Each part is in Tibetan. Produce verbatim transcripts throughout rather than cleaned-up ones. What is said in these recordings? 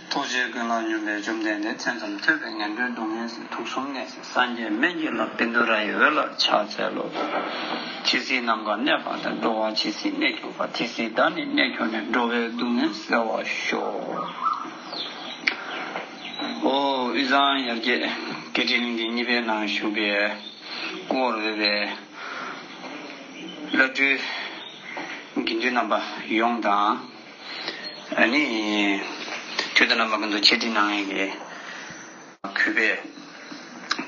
ཐུགས་རྗེའི་ཀུན་ལ་སྙོམས་པའི་བཅོམ་ལྡན་འདས། མཚན་ཙམ་ཐོས་པས་ངན་འགྲོའི་སྡུག་བསྔལ་སེལ། དུག་གསུམ་ནད་སེལ་སངས་རྒྱས་སྨན་གྱི་བླ། བཻ་ཌཱུརྱ་ཡི་འོད་ལ་ཕྱག་འཚལ་ལོ། ཇི་སྲིད་ནམ་མཁའ་གནས་པ་དང་། འགྲོ་བ་ཇི་སྲིད་གནས་གྱུར་པ། དེ་སྲིད་བདག་ནི་གནས་གྱུར་ནས། འགྲོ་བའི་སྡུག་བསྔལ་སེལ་བར་ཤོག། ཨོ། དབུས་གཙང་ཡར་རྒྱས་བརྒྱད་ཁྲི་གླིང་གི་གཉིས་པའི་ནང་བཞུགས་པའི་སྐུ་འོ་རོལ་པའི་བླ་སྤྲུལ་དགེ་འདུན་རྣམ་པ་ཡོངས་དང་། ཨ་ནི། ཁྱོད་དང་རྣམ་པ་ཀུན་ཏུ་འཆད་ཁྲིད་གནང་མཁན་གྱི་གུས་པས་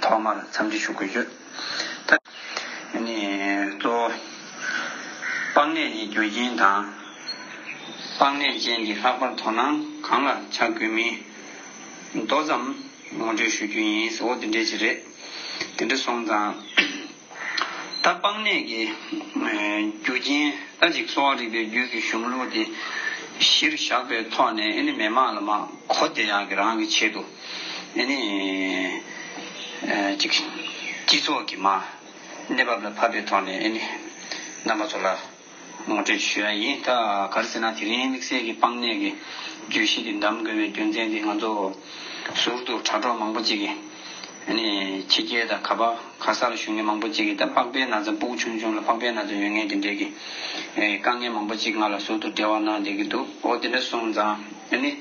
ཐོག་མར་འཚམས་འདྲི་ཞུ་དགོས་ཡོད། ད། ཨ་ནི། གཙོ་བོ། སྤངས་ནས་ཀྱི་རྒྱུ་རྐྱེན་དང་། སྤངས་ནས་ཅན་གྱི་ལྷག་པར་དོ་སྣང་གང་ལ་བྱ་དགོས་མིན་མདོ་ཙམ་ངོ་སྤྲོད་ཞུ་རྒྱུ་ཡིན་ཟེར། འོ་དེ་འདྲས་ཅིག་རེད། དེ་འདྲ་སོང་ཙང་། ད་སྤངས་ནས་ཀྱི་རྒྱུ་རྐྱེན། ད་ཅིག་གསོ་བ་རིག་པའི་རྒྱུད་ཀྱི་གཞུང་ལུགས་དེ་གཞིར་བཞག་པའི་ཐོག་ནས། ཨ་ནི་མི་མང་ལ་མར་གོ་བདེ་ཡག་གི་རང་གི་ཆེད་དུ། ཨ་ནི་ཅིག་སྤྱི་ཚོགས་ཀྱི་མར་གནས་བབ་ལ་ཕབ་པའི་ཐོག་ནས། ཨ་ནི་རྣམ་པ་ཚོ་ལ་ངོ་སྤྲོད་ཞུ་ཡ་ཡིན། ད་ག་རེ་ཟེར་ན། དེ་རིང་དམིགས་བསལ་གྱི་སྤངས་ནས་ཀྱི་བརྗོད་གཞི་འདི་གདམ་དགོས་པའི་རྒྱུ་མཚན་འདི། ང་ཚོ་ཟུར་དུ་དྲ་གྲོགས་མང་པོ་ཅིག་གིས། ཨ་ནི་ཕྱི་རྒྱལ་དང་ག་པ་ག་ས་ལ་བཞུགས་མཁན་མང་པོ་ཅིག་གིས། ད་པགས་པའི་ན་ཚ། ཕྲུ་གུ་ཆུང་ཆུང་ལ་པགས་པའི་ན་ཚ་ཡོད་མཁན་དེ་འདྲས་ཀྱི་ཨེ་དཀའ་ངལ་མང་པོ་ཅིག་ང་ལ་ཟུར་དུ་འབྲེལ་བ་གནང་བསྡད་ཀྱི་འདུག། འོ་དེ་འདྲ་སོང་ཙང་། ཨ་ནི་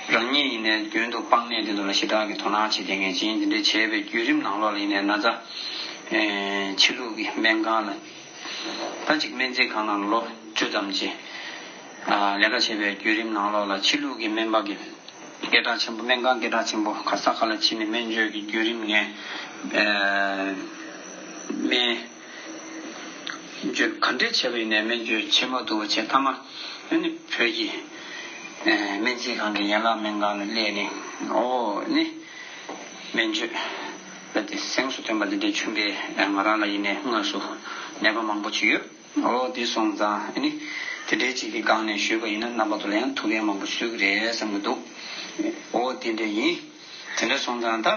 རང་ཉིད་ཡིན་ནའི་རྒྱུན་དུ་སྤངས་ནས་དེ་ཚོ་ལ་ཞེ་དྲག་གི་དོ་སྣང་བྱེད་བསྡད་མཁན་ཅིག་ཡིན། དེ་འདྲས་བྱས་པའི་བརྒྱུད་རིམ་ནང་ལོགས་ལ་ཡིན་ནའི་ན་ཚ། ཨེ་ཕྱི་ལུགས་ཀྱི་སྨན་ཁང་ལ། ད་ཅིག་སྨན་རྩིས་ཁང་ནང་ལོ་བཅུ་ཙམ་ཅིག་ཨ་ལས་ཀ་བྱས་པའི་བརྒྱུད་རིམ་ནང་ལོགས་ལ། ཕྱི་ལུགས་ཀྱི་སྨན་པ་གི་སྐད་གྲགས་ཆེན་པོ། སྨན་ཁང་སྐད་གྲགས་ཆེན་པོ་ག་ས་ག་ལ་ཕྱིན་ནས་སྨན་བཅོས་ཀྱི་བརྒྱུད་རིམ་ནས། ཨ་སྨན་བཅོས་ག་འདྲས་བྱས་པ་ཡིན་ནའི་སྨན་བཅོས་བྱེད་མ་ཐུབ་པ་བྱས། མཐའ་མ་ཨ་ནི་བོད་ཀྱི་ཨ་སྨན་རྩིས་ཁང་གི་ཡན་ལག་སྨན་ཁང་ལ་སླེབས་ནས། འོ་ནི་སྨན་བཅོས་ལ་དེ་གཟེངས་སུ་ཐོན་པ་འདི་འདྲ་བྱུང་བས། ང་རང་ལ་ཡིན་ནའི་དངོས་སུ་ནད་པ་མང་པོ་ཅིག་ཡོད། འོ་དེ་སོང་ཙང་། ཨ་ནི་དེ་འདྲའི་ཅིག་གི་སྒང་ནས་ཞུས་པ་ཡིན་ན། རྣམ་པ་ཚོ་ལ་ཡང་ཐུགས་ཕན་མང་པོ་གསོས་ཀྱི་རེད་བསམ་གྱི་འདུག། འོ་དེ་འདྲ་ཡིན། དེ་འདྲ་སོང་ཙང་། ད་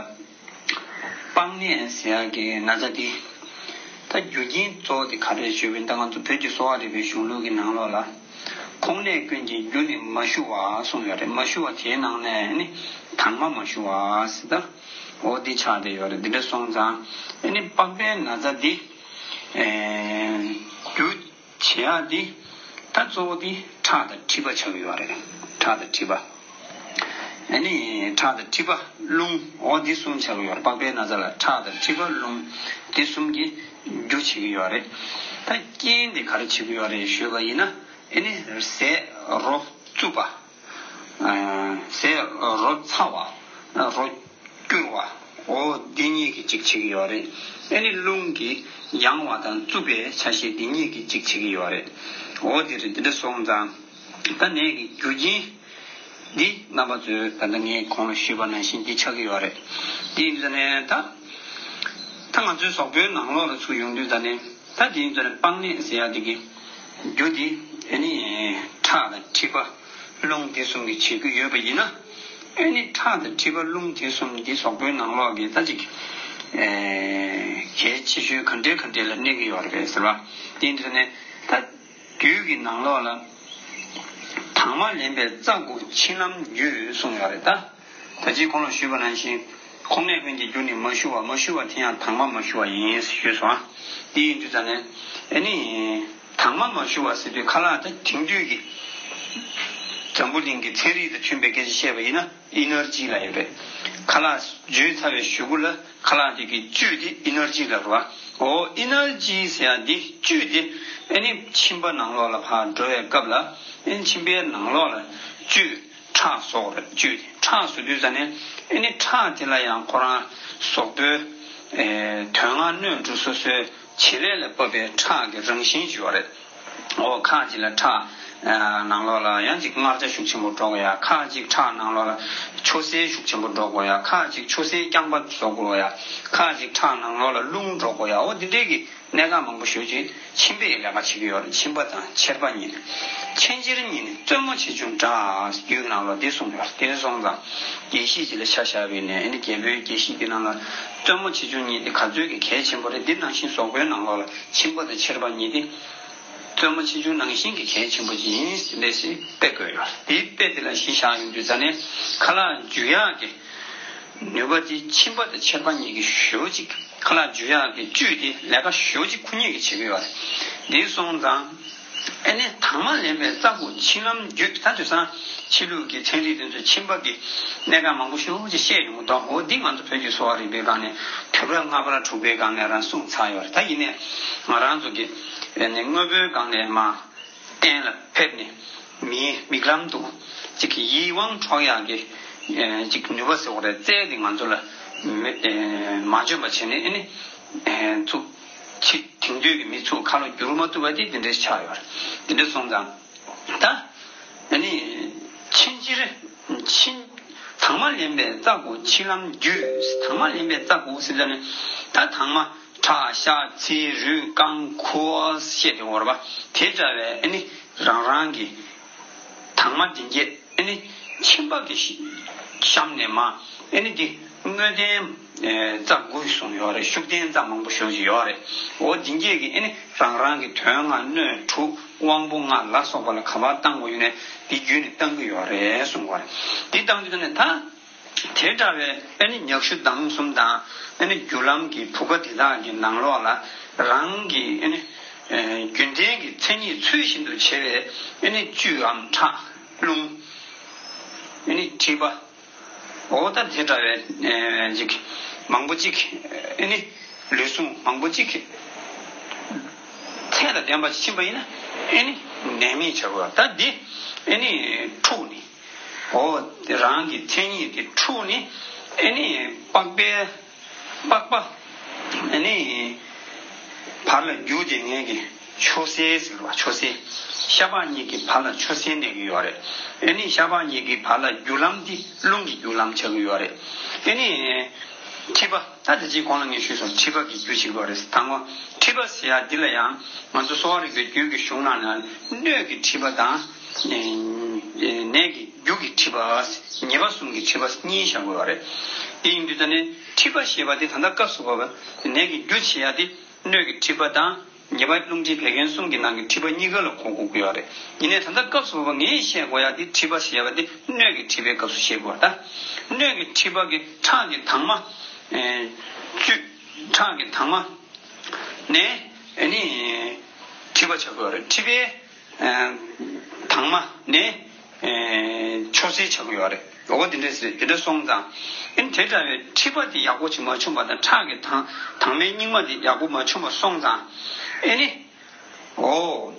སྤངས་ནས་ཟེར་ཡག་གི་ན་ཚ་དེ། ད་རྒྱུ་རྐྱེན་གཙོ་བོ་དེ་ག་རེ་ཞུས་པ་ཡིན། ད་ང་ཚོ་བོད་ཀྱི་གསོ་བ་རིག་པའི་གཞུང་ལུགས་ཀྱི་ནང་ལོགས་ལ། ཁོང་ནད་ཀུན་གྱི་རྒྱུ་ནི་མ་ཞུ་བ་གསུངས་ཡོད་རེད། མ་ཞུ་བ་དེའི་ནང་ནས་ནི་དྭངས་མ་མ་ཞུ་བ་ཟེར། ད་འོ་འདི་ཆགས་བསྡད་ཡོད་རེད། འདི་འདྲ་སོང་ཙང་། ཨ་ནི་པགས་པའི་ན་ཚ་འདི་ཨེ་རྒྱུ་བྱེད་ཡག་འདི། ད་གཙོ་བོ་འདི་ཁྲག་དང་མཁྲིས་པ་ཆགས་ཀྱི་ཡོད་རེད། ཁྲག་དང་མཁྲིས་པ། ཨ་ནི་ཁྲག་དང་མཁྲིས་པ་རླུང་། འོ་འདི་གསུམ་ཆགས་ཀྱི་ཡོད་རེད། པགས་པའི་ན་ཚ་ལ་ཁྲག་དང་མཁྲིས་པ་རླུང་འདི་གསུམ་གྱིས་རྒྱུ་བྱེད་ཀྱི་ཡོད་རེད། ད་རྐྱེན་འདི་ག་རེ་བྱེད་ཀྱི་ཡོད་རེད་ཞུས་པ་ཡིན་ན། ཨ་ནི་ཟས་རོ་རྩུབ་པ། ཨ་ཟས་རོ་ཚ་བ། རོ་སྐྱུར་བ། འོ་འདི་གཉིས་ཀྱིས་གཅིག་བྱེད་ཀྱི་ཡོད་རེད། ཨ་ནི་རླུང་གིས་ཡང་བ་དང་རྩུབ་པའི་ཆ་ཤས་འདི་གཉིས་ཀྱིས་གཅིག་བྱེད་ཀྱི་ཡོད་རེད། འོ་དེ་རེད། འདི་འདྲ་སོང་ཙང་། ད་ནད་ཀྱི་རྒྱུ་རྐྱེན་འདི་རྣམ་པ་ཚོས་ད་ལྟ་ངས་གོང་ལ་ཞུས་པ་ནང་བཞིན་འདི་ཆགས་ཀྱི་ཡོད་རེད། དེ་ཡིན་ཙང་ནས་ད། ད་ང་ཚོའི་གཟུགས་པོའི་ནང་ལོགས་ལ་ཚུར་ཡོང་དུས་ད་ནི། ད་དེ་ཡིན་ཙང་ནས་སྤངས་ནས་ཟེར་ཡག་དེ་གི་རྒྱུ་དེ། ཨ་ནི་ཁྲག་དང་མཁྲིས་པ་རླུང་དེ་གསུམ་གྱིས་བྱེད་ཀྱི་ཡོད་པ་ཡིན་ན། ཨ་ནི་ཁྲག་དང་མཁྲིས་པ་རླུང་དེ་གསུམ་འདི་གཟུགས་པོའི་ནང་ལོགས་ཀྱི་ད་ཅིག་ཨེ་གལ་ཆེ་ཤོས་ག་འདྲའི་ག་འདྲའི་ལ་གནས་ཀྱི་ཡོད་རེད་པས་ཟེར་བ། དེ་ཡིན་ཙང་ནས་ད་རྒྱུད་ཀྱི་ནང་ལོགས་ལ། དྭངས་མ་ལེན་པའི་རྩ་དགུ་ཕྱི་ནང་རྒྱུད་གསུངས་ཡོད་རེད་ད། ད་ཅི་གོང་ལ་ཞུས་པ་ནང་བཞིན། ཁོང་ནད་ཀུན་གྱི་རྒྱུ་ནི་མ་ཞུ་བ། མ་ཞུ་བ་དེ་ཡང་དྭངས་མ་མ་ཞུ་བ་ཡིན་ཞུས་སོང་ཨ། དེ་ཡིན་དུས་ཙང་ནས། ཨ་ནི་དྭངས་མ་མ་ཞུ་བ་ཟེར་དུས། ཁ་ལག་ད་དེང་དུས་ཀྱི་འཛམ་བུ་གླིང་གི་ཚན་རིག་དང་མཐུན་པའི་སྐད་ཆ་བཤད་པ་ཡིན་ན། ཨི་ནར་ཇི་ལབ་ཡོད་རེད། ཁ་ལག་འཇུས་ཚར་བའི་གཞུག་གུ་ལ་ཁ་ལག་དེ་གི་བཅུད་དེ་ཨི་ནར་ཇི་ལབ་རེད་བ། འོ་ཨི་ནར་ཇི་ཟེར་ཡ་འདི་བཅུད་དེ། ཨ་ནི་མཆིན་པ་ནང་ལོགས་ལ་ཕར་འགྲོ་བའི་སྐབས་ལ། ཨ་ནི་མཆིན་པའི་ནང་ལོགས་ལ་བཅུད། ཁྲག་བཟོ་དགོས་རེད། བཅུད་དེ་ཁྲག་བཟོ་དུས་ཙ་ནས། ཨ་ནི་ཁྲག་དེ་ལ་ཡང་ཁོ་རང་གཟུགས་པོའི་ཨེ་དོན་ལྔ་སྣོད་དྲུག་སོ་སོའི་བྱེད་ལས་ལ་བབས་པའི་ཁྲག་གི་རང་བཞིན་ཅིག་ཡོད་རེད། འོ་ཁ་ཅིག་ལ་ཁྲག་ཨ་ནང་ལོགས་ལ་ཡང་ཅིག་མངར་ཆ་ཤུགས་ཆེན་པོ་འགྲོ་དགོས་ཡ། ཁ་ཅིག་ཁྲག་ནང་ལོགས་ལ་ཆུ་སེར་ཤུགས་ཆེན་པོ་འགྲོ་དགོས་ཡ། ཁ་ཅིག་ཆུ་སེར་རྐྱང་པ་བཟོ་དགོས་ཡ། ཁ་ཅིག་ཁྲག་ནང་ལོགས་ལ་རླུང་འགྲོ་དགོས་ཡ། འོ་འདི་འདྲའི་གི་གནད་འགག་མང་པོ་ཞེ་ཅིག་མཆིན་པས་ལས་ཀ་བྱེད་ཀྱི་ཡོད་རེད། མཆིན་པ་དང་མཆེར་པ་གཉིས་ནི། མཆིན་མཆེར་གཉིས་ནི་བཙུན་མོ་ཆེ་ཆུང་འདྲ། རྒྱུད་ནང་ལ་འདི་གསུངས་ཡོད་རེད། དེ་སོང་ཙང་རྒྱལ་སྲིད་ཅིག་ལ་ཆ་བཞག་པ་ཡིན་ནའི། ཨ་ནི་རྒྱལ་པོའི་རྒྱལ་སྲིད་དེ་ནང་ལ་བཙུན་མོ་ཆེ་ཆུང་གཉིས་དེ་ག་ཚོད་ཀྱི་གལ་ཆེན་པོ་རེད། འདི་ནང་བཞིན་གཟུགས་པོའི་ནང་ལོགས་ལ་མཆིན་པ་དང་མཆེར་པ་གཉིས་དེ། སྟོན་མོ་ཆེ་ཆུང་ནང་བཞིན་གྱི་གལ་ཆེན་པོ་ཅིག་ཡིན་ཟེར་ནས་ཞིག་དཔེ་བཀོད་ཡོད། དེའི་དཔེ་དེ་ལ་གཞི་བཞག་ཡོང་དུས་ཙ་ནས་ཁ་ལག་འཇུ་ཡག་གི་ནུས་པ་དེ་མཆིན་པ་དང་མཆེར་པ་གཉིས་ཀྱི་ཞེ་པོ་ཅིག་ཁ་ལག་འཇུ་ཡག་གི་བཅུད་དེ་ལས་ཀ་ཞེ་པོ་ཅིག་ཁོ་གཉིས་ཀྱིས་བྱེད་ཀྱི་ཡོད་རེད། འདི་སོང་ཙང་ཨ་ནི་དྭངས་མ་ལེན་པའི་རྩ་དགུ་མཆིལ་ལྷམ་རྒྱུད། ད་དེང་སང་ཕྱི་ལུགས་ཀྱི་ཚན་རིག་དེ་ཚོས་མཆིན་པ་གི་གནད་འགག་མང་པོ་ཞེ་པོ་ཅིག་བཤད་ཡོང་གི་འདུག་འོ་འདི་ང་ཚོ་བོད་ཀྱི་གསོ་བ་རིག་པའི་སྒང་ནས་དུས་རབས་ལྔ་པ་དྲུག་པའི་སྒང་ནས་རང་གསུངས་ཚར་ཡོད་རེད། ད་ཡིན་ནའི་ང་རང་ཚོ་གི་ཨ་ནི་དངོས་པོའི་སྒང་ནས་མ་གཏན་ལ་ཕེབས་ནས་མིའི་མིག་ལམ་དུ་ཅིག་ཡིད་དབང་འཕྲོག་ཡག་གི་ཨེ་ཅིག་ནུས་པ་ཟེར་བ་རེད། རྩལ་དེ་ང་ཚོ་ལ་མེད་ཨེ་མ་འཇོན་པ་བྱས་ནས་ཨ་ནི་ཨེ་ཚུགས་ཕྱི་དེང་དུས་ཀྱི་མི་ཚུགས་ཁ་ལོ་བསྒྱུར་མ་ཐུབ་པ་དེ་དེ་འདྲས་ཆགས་ཡོད་རེད། དེ་འདྲས་སོང་ཙང་ད་ཨ་ནི་མཆིན་མཆིར་མཆིན་དྭངས་མ་ལེན་པའི་རྩ་དགུ་མཆིལ་ལྷམ་རྒྱུད། དྭངས་མ་ལེན་པའི་རྩ་དགུ་ཟེར་ཙ་ནས་ད་དྭངས་མ་ཁྲག་ཤ་ཚིལ་རུས་རྐང་ཁུ་བཤད་དེ་འོར་བ་དེ་འདྲ་བའི་ཨ་ནི་རང་རང་གི་དྭངས་མ་དེ་གྱད་ཨ་ནི་མཆིན་པ་གི་གཤམ་ནས་མ་ཨ་ནི་འདི་དངོས་ལྡན་རྩ་དགུ་གསུངས་ཡོད་རེད། ཤུགས་ལྡན་རྩ་མང་པོ་ཞེ་པོ་ཅིག་ཡོད་རེད། འོ་འདི་གྱད་ཀྱི་ཨ་ནི་རང་རང་གི་དོན་ལྔ་སྣོད་དྲུག་དབང་པོ་ལྔ་ལ་སོགས་པ་ལ་ག་པར་བཏང་དགོས་ཡོད་ནས་འདི་བརྒྱུད་ནས་བཏང་གི་ཡོད་རེད་གསུངས་པ་རེད། འདི་བཏང་དུས་ནས་ད། དེ་འདྲ་བའི་ཨ་ནི་མྱག་ཤུ་མདངས་གསུམ་དང་ཨ་ནི་རྒྱུ་ལམ་གྱི་བུ་ག་དེ་དག་གི་ནང་ལོགས་ལ་རང་གི་ཨ་ནི་ཨེ་རྒྱུན་ལྡན་གྱི་མཚན་ཉིད་ཚུལ་བཞིན་དུ་བྱེད་པའི་ཨ་ནི་བཅུད་འམ་ཁྲག་རླུང་ཨ་ནི་མཁྲིས་པ། འོ་ད་དེ་འདྲ་བའི་ཨེ་ཅིག་མང་པོ་ཅིག་ཨ་ནི་ལུས་ཟུངས་མང་པོ་ཅིག་ཚད་དང་ལྡན་པ་ཞིག་ཕྱིན་པ་ཡིན་ན་ཨ་ནི་ནད་མེད་བྱ་དགོས། ད་འདི་ཨ་ནི་འཁྲུགས་ནས། འོ་དེ་རང་གི་མཚན་ཉིད་དེ་འཁྲུགས་ནས་ཨ་ནི་པགས་པའི་པགས་པ་ཨ་ནི་བར་ལ་རྒྱུག་དེ་ངེད་ཀྱི་ཆུ་སེར་ཟེར་བ་ཆུ་སེར། ཤ་པགས་གཉིས་ཀྱི་བར་ལ་ཆུ་སེར་གནས་ཀྱི་ཡོད་རེད། ཨ་ནི་ཤ་པགས་གཉིས་ཀྱི་བར་ལ་རྒྱུ་ལམ་དེ་རླུང་གི་རྒྱུ་ལམ་ཆགས་ཀྱི་ཡོད་རེད། ཨ་ནི་མཁྲིས་པ། ད་དེ་ཅིག་གོང་ལ་ངས་ཞུས་སོང་། མཁྲིས་པ་གི་རྒྱུ་ཞིག་ཡོད་རེད། དང་པོ་མཁྲིས་པ་ཟེར་ཡ་འདི་ལ་ཡང་ང་ཚོ་གསོ་བ་རིག་པའི་རྒྱུད་ཀྱི་གཞུང་ནང་ན་སྣོད་ཀྱི་མཁྲིས་པ་དང་ནད་ཀྱི་རྒྱུ་གི་མཁྲིས་པ། ཉེས་པ་གསུམ་གྱི་མཁྲིས་པ་གཉིས་བཞག་དགོས་པ་རེད། དེ་ཡིན་དུས་ད་ནི་མཁྲིས་པ་ཞེས་པ་དེ་ད་ལྟ་སྐབས་སུ་བབ་པ་ནད་ཀྱི་རྒྱུ་བྱེད་ཡ་དེ་སྣོད་ཀྱི་མཁྲིས་པ་དང་། ཉེས་པ་རླུང་མཁྲིས་བད་ཀན་གསུམ་གྱི་ནང་གི་མཁྲིས་པ་གཉིས་ཀ་ལ་གོ་དགོས་ཀྱི་ཡོད་རེད། ཡིན་ནའི་ད་ལྟ་སྐབས་སུ་བབ་པ་ངས་བཤད་དགོས་ཡ་དེ་མཁྲིས་པ་ཞེས་པ་དེ་སྣོད་ཀྱི་མཁྲིས་པའི་སྐབས་སུ་བཤད་དགོས་པ་ད། སྣོད་ཀྱི་མཁྲིས་པ་གི་ཁྲག་གི་དྭངས་མ། ཨེ་བཅུད། ཁྲག་གི་དྭངས་མ་ནས་ཨ་ནི་མཁྲིས་པ་ཆགས་ཀྱི་ཡོད་རེད། མཁྲིས་པའི་ཨེ་དྭངས་མ་ནས་ཨེ་ཆུ་སེར་ཆགས་ཀྱི་ཡོད་རེད། འོ་དེ་འདྲས་ཟེར་དེ་འདྲ་སོང་ཙང་ཨ་ནི་དེ་འདྲ་བའི་མཁྲིས་པ་དེ་ཡག་པོ་ཅིག་མ་བྱུང་བ་དང་ཁྲག་གི་དྭངས་དྭངས་མའི་སྙིགས་མ་དེ་ཡག་པོ་མ་བྱུང་བ་སོང་ཙང་ཨ་ནི། འོ།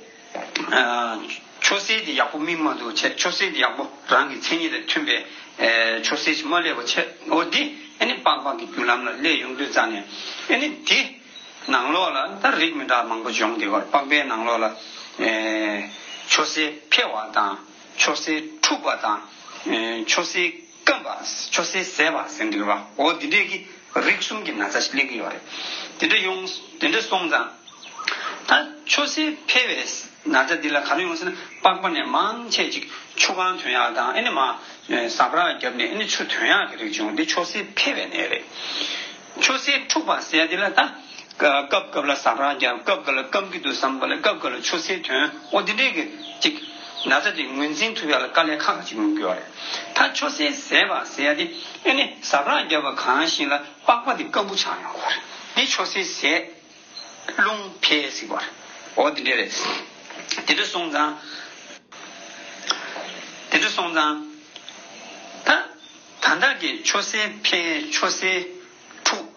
ཨ་ཆུ་སེར་དེ་ཡག་པོ་སྨིན་མ་ཐུབ་བྱས། ཆུ་སེར་དེ་ཡག་པོ་རང་གི་མཚན་ཉིད་དང་མཐུན་པའི་ཨེ་ཆུ་སེར་ཞིག་མ་སླེབས་པ་བྱས། འོ་འདི་ཨ་ནི་པགས་པ་གི་རྒྱུ་ལམ་ལ་སླེབས་ཡོང་དུས་ཙང་ནས་ཨ་ནི་འདི་ནང་ལོགས་ལ་ད་རིགས་མི་འདྲ་མང་པོ་འབྱུང་བསྡད་ཡོད་རེད། པགས་པའི་ནང་ལོགས་ལ་ཨེ་ཆུ་སེར་འཕེལ་བ་དང་། ཆུ་སེར་འཁྲུགས་པ་དང་། ཨེ་ཆུ་སེར་སྐམ་པ། ཆུ་སེར་ཟད་པ་ཟེར་འདུག་པ། འོ་འདི་འདྲས་ཀྱི་རིགས་གསུམ་གྱི་ན་ཚ་ཞིག་སླེབས་ཀྱི་ཡོད་རེད། དེ་འདྲ་ཡོང་དེ་འདྲ་སོང་ཙང་། ད་ཆུ་སེར་འཕེལ་བའི་ན་ཚ་འདི་ལ་ག་རེ་ཡོང་ཟེར་ན། པགས་པ་ནས་མང་ཆེ་ཅིག་ཆུ་གང་ཐོན་ཡག་དང་། ཨ་ནི་མ་ཟ་འཕྲུག་བརྒྱབ་ནས་ཨ་ནི་ཆུ་ཐོན་ཡག་གི་རིགས་བྱུང་། འདི་ཆུ་སེར་འཕེལ་བའི་ནད་རེད། ཆུ་སེར་འཁྲུགས་པ་ཟེར་ཡ་འདི་ལ་ད་སྐབས་སྐབས་ལ་ཟ་འཕྲུག་བརྒྱབ། སྐབས་འགའ་ལ་སྐམ་གྱི་འདུག་བསམ་པ་ལ་སྐབས་འགའ་ལ་ཆུ་སེར་ཐོན། འོ་འདི་འདྲས་ཀྱི་ཅིག་ན་ཚ་དེ་ངོས་འཛིན་ཐུབ་ཡག་ལ་དཀའ་ལས་ཁག་ཅིག་ཡོང་གི་ཡོད་རེད། ད་ཆུ་སེར་ཟད་པ་ཟེར་ཡ་དེ་ཨ་ནི་ཟ་འཕྲུག་བརྒྱབ་པ་གང་ཞིག་ལ་པགས་པ་དེ་སྐམ་པོ་ཆགས་ཡོང་གི་ཡོད་རེད། འདི་ཆུ་སེར་ཟད། རླུང་འཕེལ་ཟེར་བ་རེད། འོ་དེ་འདྲ་རེད། དེ་འདྲ་སོང་ཙང་། དེ་འདྲ་སོང་ཙང་། ད་ད་ལྟ་གི་ཆུ་སེར་འཕེལ། ཆུ་སེར་འཁྲུགས།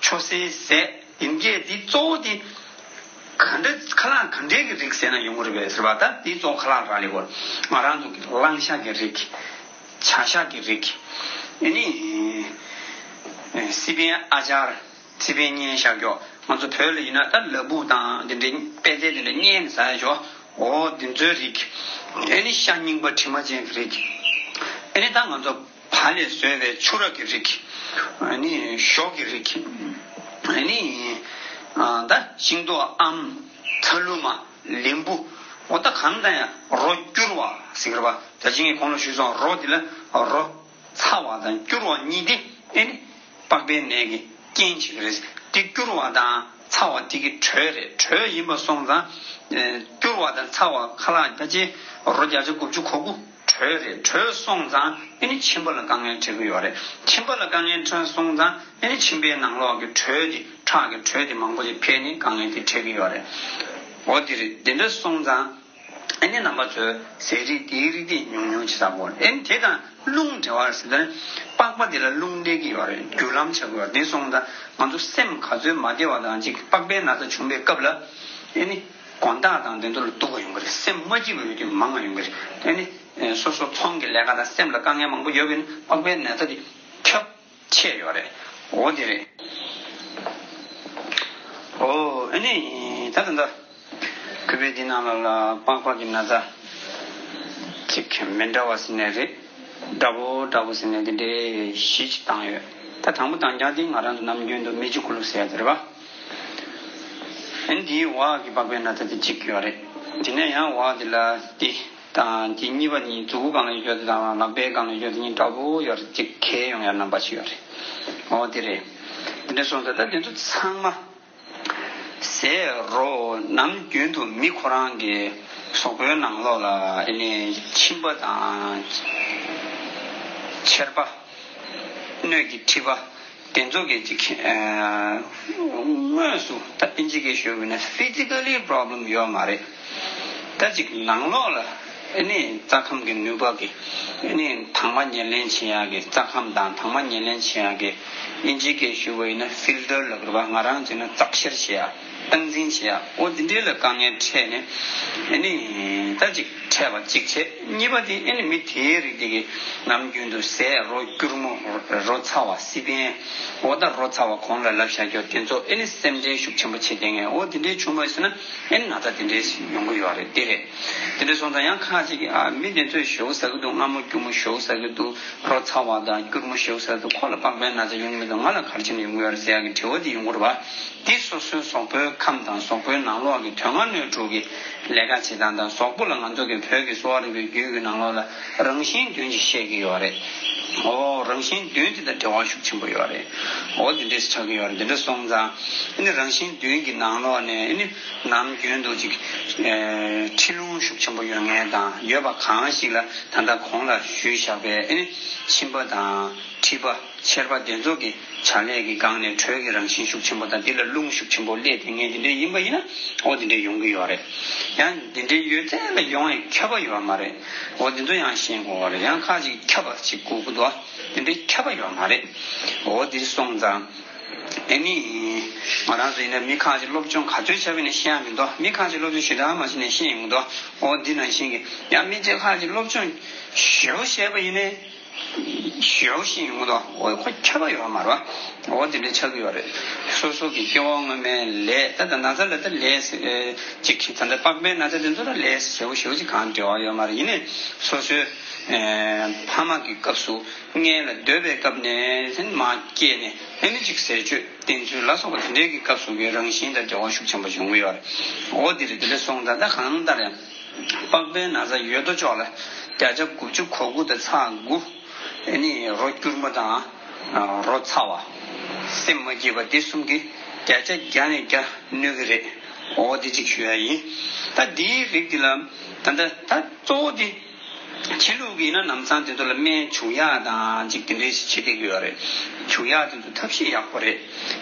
ཆུ་སེར་ཟད། དེ་འདྲས་དེ་གཙོ་བོ་དེ་ག་འདྲ་ཁ་ལག་ག་འདྲས་ཀྱི་རིགས་ཟས་ན་ཡོང་གི་རེད་པས་ཟེར་བ། ད་དེ་གཙོ་བོ་ཁ་ལག་རག་ལས་གོ། ང་རང་ཚོ་གི་གླང་ཤ་གི་རིགས། བྱ་ཤ་གི་རིགས། ཨ་ནི་སི་པན་ཨ་ཅར། སི་པན་བརྙན་བཞག་ཀྱོག་ང་ཚོ་བོད་ལ་ཡིན་ན་ད་ལ་ཕུག་དང་དེ་འདྲའི་པད་ཚལ་དེ་འདྲ་བརྙན་ཟ་ཡ་ཀྱོག་འོ་དེ་ཚོའི་རིགས། ཨ་ནི་ཤ་རྙིང་པ་དྲི་མ་ཅན་གྱི་རིགས། ཨ་ནི་ད་ང་ཚོ་བ་ལས་བཟོས་པའི་ཕྱུ་ར་གི་རིགས། ཨ་ནི་ཞོ་གི་རིགས། ཨ་ནི་ད་ཤིང་ཏོག་ཨམ། ཚ་ལུ་མ། ལིམ་བུ། འོ་ད་གང་ལྟར་ཡང་རོ་སྐྱུར་བ་ཟེར་གི་རེད་པ། ད་ཅི་ངས་གོང་ལ་ཞུས་སོང་། རོ་འདི་ལ་རོ་ཚ་བ་དང་སྐྱུར་བ་གཉིས་དེ་ཨ་ནི་པགས་པའི་ནད་ཀྱི་རྐྱེན་བྱེད་ཀྱི་རེད། དེ་སྐྱུར་བ་དང་ ཚ་བ་དེ་གི་དྲོད་རེད། དྲོད་ཡིན་པ་སོང་ཙང་། ཨེ། སྐྱུར་བ་དང་ཚ་བ་ཁ་ལག་ཕལ་ཆེར་རོ་བརྒྱ་ཆ་དགུ་བཅུ་གོ་དགུ་དྲོད་རེད། དྲོད་སོང་ཙང་ཨེ་ནི་མཆིན་པ་ལ་དཀའ་ངལ་འཕྲད་ཀྱི་ཡོད་རེད། མཆིན་པ་ལ་དཀའ་ངལ་འཕྲད་སོང་ཙང་ཨེ་ནི་མཆིན་པའི་ནང་ལོགས་ཀྱི་དྲོད་དེ། ཁྲག་གི་དྲོད་དེ་མང་པོ་ཞིག་འཕེལ་ནས་དཀའ་ངལ་དེ་འཕྲད་ཀྱི་ཡོད་རེད། འོ་དེ་རེད། དེ་འདྲ་སོང་ཙང་། ཨེ་ནི་རྣམ་པ་ཚོས་ཟས་རིགས་དེའི་རིགས་དེ་ཉུང་ཉུང་བྱེད་ས་གོ། ཨེ་ནི་དེ་དང་རླུང་འབྲེལ་བ་རེད་ཟེར་ན། པགས་པ་དེ་ལ་རླུང་སླེབས་ཀྱི་ཡོད་རེད། རྒྱུ་ལམ་ཆགས་ཀྱི་ཡོད་རེད། དེ་སོང་ཙང་ང་ཚོ་སེམས་ག་ཚོད་མ་བདེ་བ་དང་ཅིག་པགས་པའི་ན་ཚ་བྱུང་བའི་སྐབས་ལ། ཨེ་ནི་དགོང་དག་དང་དེ་ཚོ་ལ་སྡུག་པ་ཡོང་གི་རེད། སེམས་མ་སྐྱིད་པ་ཡོང་རྒྱུ་མང་ང་ཡོང་གི་རེད། ཨེ་ནི་སོ་སོ་ཚོང་གི་ལས་ཀ་དང་སེམས་ལ་དཀའ་ངལ་མང་པོ་ཡོད་པས་ན་པགས་པའི་ན་ཚ་དེ་ཁྱབ། ཆེ་ཡོད་རེད། འོ་དེ་རེད། འོ་ཨ་ནི་ད་ད་ད་གུས་པས་འདི་ནང་ལ་ལ་པགས་པ་གི་ན་ཚ་ཅིག་མི་འདྲ་བ་ཟེར་ནས་རེད། འདྲ་པོ་འདྲ་པོ་ཟེར་ནས་དེ་འདྲའི་གཞི་ཅིག་བཏང་ཡོད། ད་དང་པོ་དང་རྐྱང་དེ་ང་རང་ཚོ་ནམ་རྒྱུན་དུ་མི་ཆུ་ཀུ་ལུ་ཟེར་ཡ་དེ་རེད་པ། ཨ་ནི་དེའི་འོག་གི་པགས་པའི་ན་ཚ་དེ་གཅིག་ཡོད་རེད། དེ་ནས་ཡང་འོག་དེ་ལ་དེ། དང་དེ་གཉིས་པ་གཉིས་མཛུ་གུ་སྒང་ལ་ཡོད་དེ་དང་ལག་པའི་སྒང་ལ་ཡོད་དེ་གཉིས་འདྲ་པོ་ཡོད་རེད། ཅིག་གས་ཡོང་ཡ་རྣམ་པ་ཞིག་ཡོད་རེད། འོ་དེ་རེད། དེ་འདྲ་སོང་ཙང་ད་དེ་ཚོ་ཚང་མ་ཟས་རོ་ནམ་རྒྱུན་དུ་མི་ཁོ་རང་གི་གཟུགས་པོའི་ནང་ལོགས་ལ་ཨེ་ནི་མཆིན་པ་དང་མཆེར་པ། སྣོད་ཀྱི་མཁྲིས་པ། དེ་ཚོ་གི་ཅིག་ཨ། དངོས་སུ་ད་ཨིན་ཇི་སྐད་ཞུ་བ་ཡིན་ན་ཕི་ཛི་ཀ་ལི་པོ་རོབ་ལེམ་ཡོད་མ་རེད། ད་ཅིག་ནང་ལོགས་ལ་ཨ་ནི་རྩ་ཁམས་ཀྱི་ནུས་པ་གི་ཨ་ནི་དྭངས་མ་ཉེར་ལེན་བྱེད་ཡག་གི་རྩ་ཁམས་དང་དྭངས་མ་ཉེར་ལེན་བྱེད་ཡག་གི་ཨིན་ཇི་སྐད་ཞུ་བ་ཡིན་ན་ཕིལ་ཊར་ལབ་རེད་པ། ང་རང་བྱས་ན་བཙག་འཁྱེར་བྱེད་ཡག་སྟངས་འཛིན་བྱེད་ཡག་འོ་འདི་འདྲའི་ལ་དཀའ་ངལ་འཕྲད་ནས་ཨ་ནི་ད་ཅིག་འཕྲད་པ་གཅིག་བྱས། གཉིས་པ་དེ་ཨེ་ནི་མི་དེའི་རིགས་དེ་གི་ནམ་རྒྱུན་དུ་ཟས་རོ་སྐྱུར་མོ། རོ་ཚ་བ་སི་པན། འོ་ད་རོ་ཚ་བ་གོང་ལ་ལབ་བཞག་རྒྱུ་དེ་ཚོ་ཨེ་ནི་སེམས་ཁྲལ་ཤུགས་ཆེན་པོ་བྱེད་བསྡད་མཁན་འོ་དེ་འདྲའི་བྱུང་བ་ཡིན་ན་ཨེ་ནི་ན་ཚ་དེ་འདྲའི་ཡོང་གི་ཡོད་རེད། དེ་རེད། དེ་འདྲ་སོང་ཙང་ཡང་ཁ་ཅིག་གིས་ཨ་མི་དེ་ཚོས་ཞེ་པོ་ཟ་གི་འདུག་སྔ་མོ་སྐྱུར་མོ་ཞེ་པོ་ཟ་གི་འདུག་རོ་ཚ་བ་དང་སྐྱུར་མོ་ཞེ་པོ་ཟ་གི་འདུག་ཁོ་ལ་པགས་པའི་ན་ཚ་ཡོང་གི་མི་འདུག་ང་ལ་ག་རེ་བྱས་ནས་ཡོང་གི་ཡོད་རེད་ཟེར་ཡག་གི་དྲི་བ་དེ་ཡོང་གི་རེད་པ། འདི་སོ་སོའི་གཟུགས་པོའི་ཁམས་དང་གཟུགས་པོའི་ནང་ལོགས་ཀྱི་དོན་ལྔ་སྣོད་དྲུག་གི་ལས་ཀ་བྱེད་སྟངས་དང་གཟུགས་པོ་ལ་ང་ཚོ་གི་བོད་ཀྱི་གསོ་བ་རིག་པའི་རྒྱུད་ཀྱི་ནང་ལོགས་ལ་རང་བཞིན་བདུན་ཅིག་བཤད་ཀྱི་ཡོད་རེད། འོ་རང་བཞིན་བདུན་དེ་དང་འབྲེལ་བ་ཤུགས་ཆེན་པོ་ཡོད་རེད། འོ་འདི་འདྲས་ཆགས་ཀྱི་ཡོད་རེད། འདི་འདྲ་སོང་ཙང་ཨ་ནི་རང་བཞིན་བདུན་གྱི་ནང་ལོགས་ནས་ཨ་ནི་ནམ་རྒྱུན་དུ་ཅིག་ཨེ་ཁྲིད་ལུང་ཤུགས་ཆེན་པོ་ཡོད་མཁན་དང་ཡོད་པ་གང་ཞིག་ལ་ད་ལྟ་གོང་ལ་ཞུས་བཞག་པའི་ཨ་ནི་མཆིན་པ་དང་མཁྲིས་པ། མཆེར་པ་དེ་ཚོ་གི་བྱ་ལས་ཀྱི་སྒང་ནས་དྲོད་ཀྱི་རང་བཞིན་ཤུགས་ཆེན་པོ་དང་འདི་ལ་རླུང་ཤུགས་ཆེན་པོ་སླེབས་དེ་ངས་འདི་འདྲའི་ཡིན་པ་ཡིན་ན་འོ་འདི་འདྲའི་ཡོང་གི་ཡོད་རེད། ཡང་འདི་འདྲའི་ཡོད་ཚད་ལ་ཡོང་བའི་ཁྱབ་པ་ཡོད་མ་རེད། འོ་འདི་ཚོ་ཡང་ཤེས་དགོས་པ་རེད། ཡང་ཁ་ཅིག་ཁྱབ་པ་ཅིག་དགོས་ཀྱི་འདུག་འདི་འདྲའི་ཁྱབ་པ་ཡོད་མ་རེད། འོ་འདི་སོང་ཙང་ཨེ་ནི་ང་རང་ཚོ་ཡིན་ན་མི་ཁ་ཅིག་སློབ་སྦྱོང་ག་ཚོད་བྱས་པ་ཡིན་ན་ཤེས་ཡ་མི་འདུག་མི་ཁ་ཅིག་སློབ་སྦྱོང་ཞེ་དྲག་མ་བྱས་ནས་ཤེས་ཡོང་གི་འདུག་འོ་འདི་ནང་བཞིན་གྱི་ཡང་མི་གཅིག་ཁ་ཅིག་སློབ་སྦྱོང་ཞེ་པོ་བྱས་པ་ཡིན་ནའི། ཞེ་པོ་ཞིག་ཡོང་གི་འདུག་འོ་ཁོ་ཁྱབ་པ་ཡོད་མ་རེད་པ། འོ་དེ་འདྲ་ཆགས་ཀྱི་ཡོད་རེད། སོ་སོ་གི་སྐྱེ་བ་སྔོན་མའི་ལས་ད་ལྟ་ན་ཚ་ལ་ད་ལས་ཅིག་ད་ལྟ་པགས་པའི་ན་ཚ་དེ་ཚོ་ལ་ལས་ཞེ་པོ་ཞེ་པོ་ཅིག་གང་འབྲེལ་བ་ཡོད་མ་རེད། ཡིན་ནའི་སོ་སོའི་ཕ་མ་གི་སྐབས་སུ་མངལ་ལ་སྡོད་པའི་སྐབས་ནས་མར་སྐྱེས་ནས་ཨ་ནི་ཅིག་ཟས་སྤྱོད་བསྟེན་ཚུལ་ལ་སོགས་པ་དེ་འདྲའི་གི་སྐབས་སུ་གི་རང་བཞིན་དང་འབྲེལ་བ་ཤུགས་ཆེན་པོ་བྱུང་གི་ཡོད་རེད། འོ་དེ་རེད། དེ་འདྲ་སོང་ཙང་ད་གང་ལྟར་ཡང་། པགས་པའི་ན་ཚ་ཡོད་དོ་ཅོག་ལ་བརྒྱ་ཆ་དགུ་བཅུ་གོ་དགུ་དང་ཚེག་དགུ། ཨ་ནི་རོ་སྐྱུར་མོ་དང་། རོ་ཚ་བ། སེམས་མ་སྐྱིད་པ་འདི་གསུམ་གྱིས་བརྒྱ་ཆ་བརྒྱ་ནས་བརྒྱ་གནོད་ཀྱི་རེད། འོ་འདི་གཅིག་ཞུ་ཡ་ཡིན། ད་འདིའི་རིགས་འདི་ལ་ད་ལྟ་ད་གཙོ་བོ་འདི་ཕྱི་ལུགས་ཀྱི་ཡིན་ན་ལམ་སང་དེ་ཚོ་ལ་སྨན་བྱུག་ཡག་དང་ཅིག་དེ་འདྲའི་ཞིག་བྱེད་བསྡད་ཀྱི་ཡོད་རེད། བྱུག་ཡག་དེ་ཚོ་ཐབས་ཤེས་ཡག་པོ་རེད།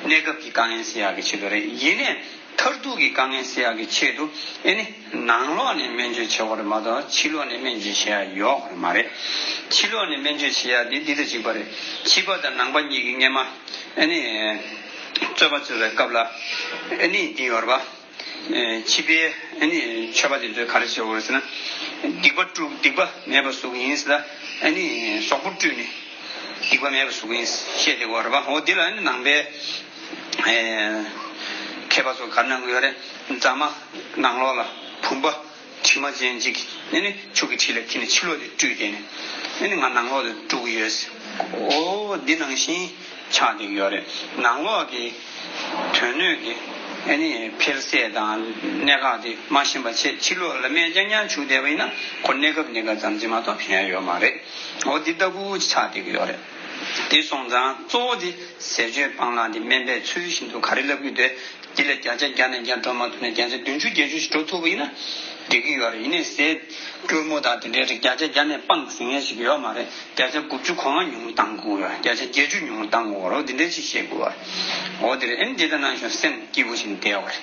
གནས་སྐབས་ཀྱི་དཀའ་ངལ་སེལ་ཡག་གི་ཆེད་དུ་རེད། ཡིན་ནའི། མཐར་ཐུག་གི་དཀའ་ངལ་སེལ་ཡག་གི་ཆེད་དུ་ཨེ་ནི་ནང་ལོགས་ནས་སྨན་བཅོས་བྱེད་དགོས་རེད་མ་གཏོགས་ཕྱི་ལོགས་ནས་སྨན་བཅོས་བྱེད་ཡག་ཡོད་རེད་མ་རེད། ཕྱི་ལོགས་ནས་སྨན་བཅོས་བྱེད་ཡག་འདི་འདི་དང་གཅིག་པ་རེད། ཕྱི་པ་དང་ནང་པ་གཉིས་ཀྱི་སྔས་མ་ཨེ་ནི་རྩོད་པ་རྩོད་པའི་སྐབས་ལ་ཨེ་ནི་འདི་ཡོད་རེད་པ། ཕྱི་པའི་ཨེ་ནི་ཆོས་པ་དེ་ཚོས་ག་རེ་བྱེད་དགོས་རེད་ཟེར་ན། སྡིག་པ་བསྐྲུ་སྡིག་པ་མེད་པ་བཟོ་གི་ཡིན་ཟེར་ལ་ཨེ་ནི་གཟུགས་པོ་བཀྲུས་ནས། སྡིག་པ་མེད་པ་བཟོ་གི་ཡིན་བཤད་བསྡད་ཡོད་རེད་པ། འོ་འདི་ལ་ནི་ནང་པའི་ཨེ་མཁས་པ་ཚོ་ག་རེ་གནང་གི་ཡོད་རེད། རྫ་མ་ནང་ལོགས་ལ་བུམ་པ་དྲི་མ་ཅན་ཅིག་ཨེ་ནི་ཆུ་གི་ཁྲི་ལ་འཁྱེར་ནས་ཕྱི་ལོགས་དེ་བཀྲུས་བསྡད་ནས་ཨེ་ནི་ང་ནང་ལོགས་དེ་བཀྲུ་གི་ཡོད་ཟེར། འོ་འདི་ནང་བཞིན་ཆགས་བསྡད་ཀྱི་ཡོད་རེད། ནང་ལོགས་ཀྱི་དོན་སྣོད་ཀྱི་ཨེ་ནི་འཕེལ་ཟད་དང་གནད་འགག་དེ་མ་ཤེས་པ་བྱས་ཕྱི་ལོགས་ལ་སྨན་རྐྱང་རྐྱང་བྱུགས་བསྡད་པ་ཡིན་ན་ཁོ་གནས་སྐབས་གནས་སྐབས་ཙམ་གྱིས་མ་གཏོགས་ཕན་ཡ་ཡོད་མ་རེད། འོ་འདི་ལྟ་བུ་ཆགས་བསྡད་ཀྱི་ཡོད་རེད། དེ་སོང་ཙང་གཙོ་བོ་དེ་ཟས་སྤྱོད་སྤང་བླང་དེ་སྨན་པས་ཚུལ་བཞིན་དུ་ག་རེ་ལབ་ཀྱི་འདུག་དེ་ལས་བརྒྱ་ཆ་བརྒྱ་ནས་བརྒྱ་འགྲོ་མ་ཐུབ་ནས་བརྒྱ་ཆ་བདུན་ཅུ་བརྒྱད་ཅུ་ཞིག་འགྲོ་ཐུབ་པ་ཡིན་ན་འགྲིག་གི་ཡོད་རེད། ཡིན་ནའི་ཟས་སྐྱུར་མོ་དང་དེ་འདྲའི་རིགས་བརྒྱ་ཆ་བརྒྱ་ནས་སྤང་ཟིན་ཡས་ཞིག་ཡོད་མ་རེད། བརྒྱ་ཆ་དགུ་བཅུ་གོ་ལྔ་ཉུང་བཏང་དགོས་ཡོད། བརྒྱ་ཆ་བརྒྱད་ཅུ་ཉུང་བཏང་དགོས་རེད། འོ་དེ་འདྲའི་ཞིག་བཤད་དགོས་པ་རེད། འོ་དེ་རེད། ཨེ་ནི་དེ་ལྟ་ན་ཞོ་སེམས་སྐྱིད་པོ་ཞིག་བསྡད་ཡོད་རེད།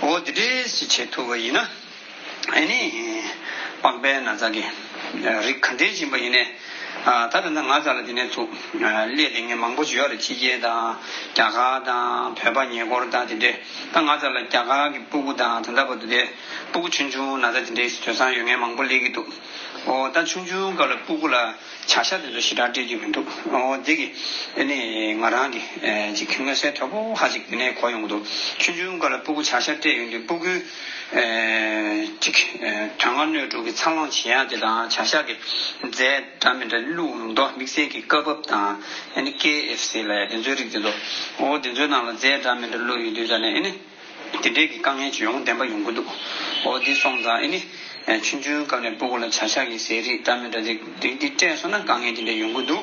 འོ་དེ་འདྲའི་ཞིག་བྱེད་ཐུབ་པ་ཡིན་ན། ཨ་ནི། པགས་པའི་ན་ཚ་གི་རིགས་ག་འདྲའི་ཡིན་པ་ཡིན་ནའི། ད་ད་ལྟ་ང་ཚོ་ལ་དེ་ནས་ཚུགས་སླེབས་དེ་ངས་མང་པོ་ཞིག་ཡོད་རེད། ཕྱི་རྒྱལ་དང་རྒྱ་གར་དང་བོད་པ་ཉེ་འཁོར་དང་དེ་འདྲས། ད་ང་ཚོ་ལ་རྒྱ་གར་གི་སྤུ་གུ་དང་ད་ལྟ་བར་དུ་དེ་སྤུ་གུ་ཆུང་ཆུང་ན་ཚ་དེ་འདྲས་དེང་སང་ཡོད་མཁན་མང་པོ་སླེབས་ཀྱི་འདུག་འོ་ད་ཆུང་ཆུང་སྐབས་ལ་སྤུ་གུ་ལ་བྱ་ཤ་དེ་ཚོ་ཞེ་དྲག་སྤྲད་ཀྱི་མི་འདུག་འོ་དེ་གི་ཨ་ནི་ང་རང་གི་ཅིག་མངོན་གསལ་དོད་པོ་ཧ་ཅིག་དེ་ནས་གོ་ཡོང་གི་འདུག་ཆུང་ཆུང་སྐབས་ལ་སྤུ་གུ་བྱ་ཤ་སྤྲད་ཡོང་དུས་སྤུ་གུའི་ཅིག་དོན་ལྔ་སྣོད་དྲུག་གི་འཚར་ལོངས་བྱེད་ཡག་དེ་དང་བྱ་ཤ་གི་རྫས་འདྲ་མི་འདྲ་བླུགས་ཡོང་དུས་དམིགས་བསལ་གྱི་ཀ་བབ་དང་ཨ་ནི་ཀེ་ཨེཕ་སི་ལབ་ཡ་དེ་ཚོའི་རིགས་དེ་ཚོ། འོ་དེ་ཚོའི་ནང་ལ་རྫས་འདྲ་མི་འདྲ་བླུགས་ཡོང་དུས་ཙ་ནས་ཨ་ནི། དེ་འདྲའི་གི་དཀའ་ངལ་ཅིག་ཡོང་བདེན་པ་ཡོང་གི་འདུག་འོ་འདི་སོང་ཙང་ཨེ་ནི། ཆུང་ཆུང་སྐབས་ནས་སྤུ་གུ་ལ་བྱ་ཤ་གི་ཟས་རིགས་འདྲ་མི་འདྲ་རིགས་རིགས་འདི་སྤྲད་སོང་ན་དཀའ་ངལ་དེ་འདྲ་ཡོང་གི་འདུག་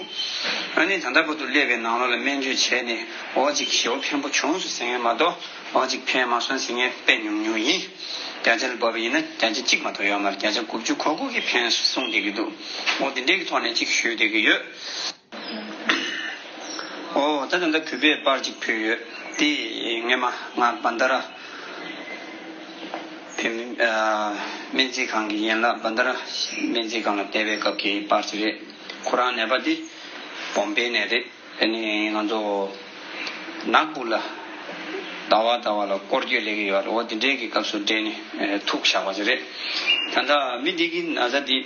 ཨ་ནི་ད་ལྟ་བར་དུ་སླེབས་པའི་ནང་ལོགས་ལ་སྨན་བཅོས་བྱས་ནས་འོ་ཅིག་ཞེ་པོ་ཕན་པོ་བྱུང་སོང་ཟེར་མཁན་མ་གཏོགས་འོ་ཅིག་ཕན་མ་སོང་ཟེར་མཁན་དཔེ་ཉུང་ཉུང་ཡིན། བརྒྱ་ཆ་ལ་བབས་པ་ཡིན་ན་བརྒྱ་ཆ་གཅིག་མ་གཏོགས་ཡོད་མ་རེད། བརྒྱ་ཆ་དགུ་བཅུ་གོ་དགུ་གིས་ཕན་སོང་བསྡད་ཀྱི་འདུག་འོ་དེ་འདྲའི་གི་ཐོག་ནས་ཅིག་ཞུས་བསྡད་ཀྱི་ཡོད། ཨོ་ད་ད་ལྟ་གུས་པས་པར་ཅིག་ཕུལ་ཡོད། དེ་སྔས་མ་ང་བན་དྷ་ར་བོད་མི་སྨན་རྩིས་ཁང་གི་ཡན་ལག་བན་དྷ་ར་སྨན་རྩིས་ཁང་ལ་བསྡད་པའི་སྐབས་ཀྱི་པར་ཅིག་རེད། ཁོ་རང་ནད་པ་དེ་བོམ་བེ་ནས་རེད། ཨ་ནི་ང་ཚོ་ནག་པུ་ལ་ཟླ་བ་ཟླ་བ་ལ་སྐོར་སྐྱོད་སླེབས་ཀྱི་ཡོད་རེད། འོ་དེ་འདྲའི་གི་སྐབས་སུ་འབྲེལ་ནས་ཐུག་བཞག་པ་ཅིག་རེད། ད་ལྟ་མི་འདི་གི་ན་ཚ་འདི་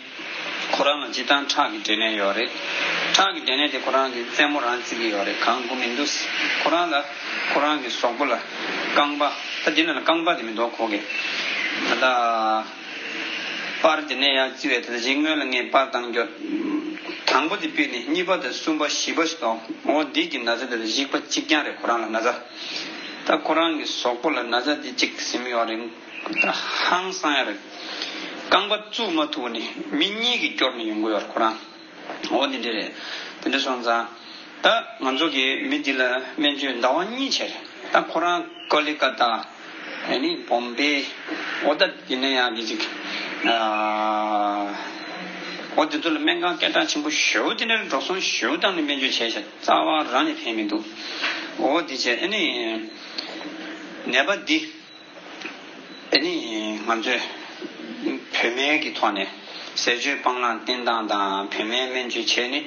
ཁོ་རང་ལ་སྤྱིར་བཏང་ཁྲག་གི་འབྲས་ནད་ཡོད་རེད། ཁྲག་གི་འབྲས་ནད་དེ་ཁོ་རང་གི་རྩེད་མོ་རང་བརྩི་གི་ཡོད་རེད། གང་དགོས་མི་འདུག་ཁོ་རང་ལ་ཁོ་རང་གི་གཟུགས་པོ་ལ་རྐང་པ། ད་འདི་ན་ལ་རྐང་པ་དེ་མི་འདུག་ཁོ་གི། ད་ལྟ་པར་དེ་ནས་ཡར་བརྩི་བའི་ད་ལྟ་གཅིག་སྔོན་ལ་ངས་པར་བཏང་རྒྱུ། དང་པོ་དེ་ཕུད་ནས་གཉིས་པ་དང་གསུམ་པ་བཞི་པ་ཞིག་འདུག་འོ་འདི་གི་ན་ཚ་དེ་ལ་གཞིག་པ་གཅིག་རྐྱང་རེད། ཁོ་རང་ལ་ན་ཚ། ད་ཁོ་རང་གི་གཟུགས་པོ་ལ་ན་ཚ་དེ་གཅིག་ཟིན་ཡོད་རེད། ད་ཧང་སང་ཡ་རེད། རྐང་པ་བཙུགས་མ་ཐུབ་ནས་མི་གཉིས་ཀྱིས་སྐྱོར་ནས་ཡོང་གི་ཡོད་རེད་ཁོ་རང་། འོ་དེ་འདྲ་རེད། དེ་འདྲ་སོང་ཙང་། ད་ང་ཚོ་གིས་མི་འདི་ལ་སྨན་བཅོས་ཟླ་བ་གཉིས་བྱས་རེད། ད་ཁོ་རང་ཀོ་ལི་ཀ་ཏ། ཨ་ནི་བོམ་བེ། འོ་ད་དེ་ནས་ཡང་གི་ཅིག་འོ་དེ་ཚོ་ལ་སྨན་ཁང་སྐད་གྲགས་ཆེན་པོ་ཞེ་པོ་དེ་འདྲ་འགྲོ་སོང་ཞེ་པོ་བཏང་ནས་སྨན་བཅོས་བྱས་ཤག་རྩ་བ་རང་ནས་ཕན་མི་འདུག་འོ་དེ་བྱས་ཨ་ནི་ནད་པ་འདི། ཨ་ནི་ང་ཚོས་བོད་སྨན་གྱི་ཐོག་ནས་ཟས་སྤྱོད་སྤང་བླང་བསྟེན་སྟངས་དང་བོད་སྨན་སྨན་བཅོས་བྱས་ནས་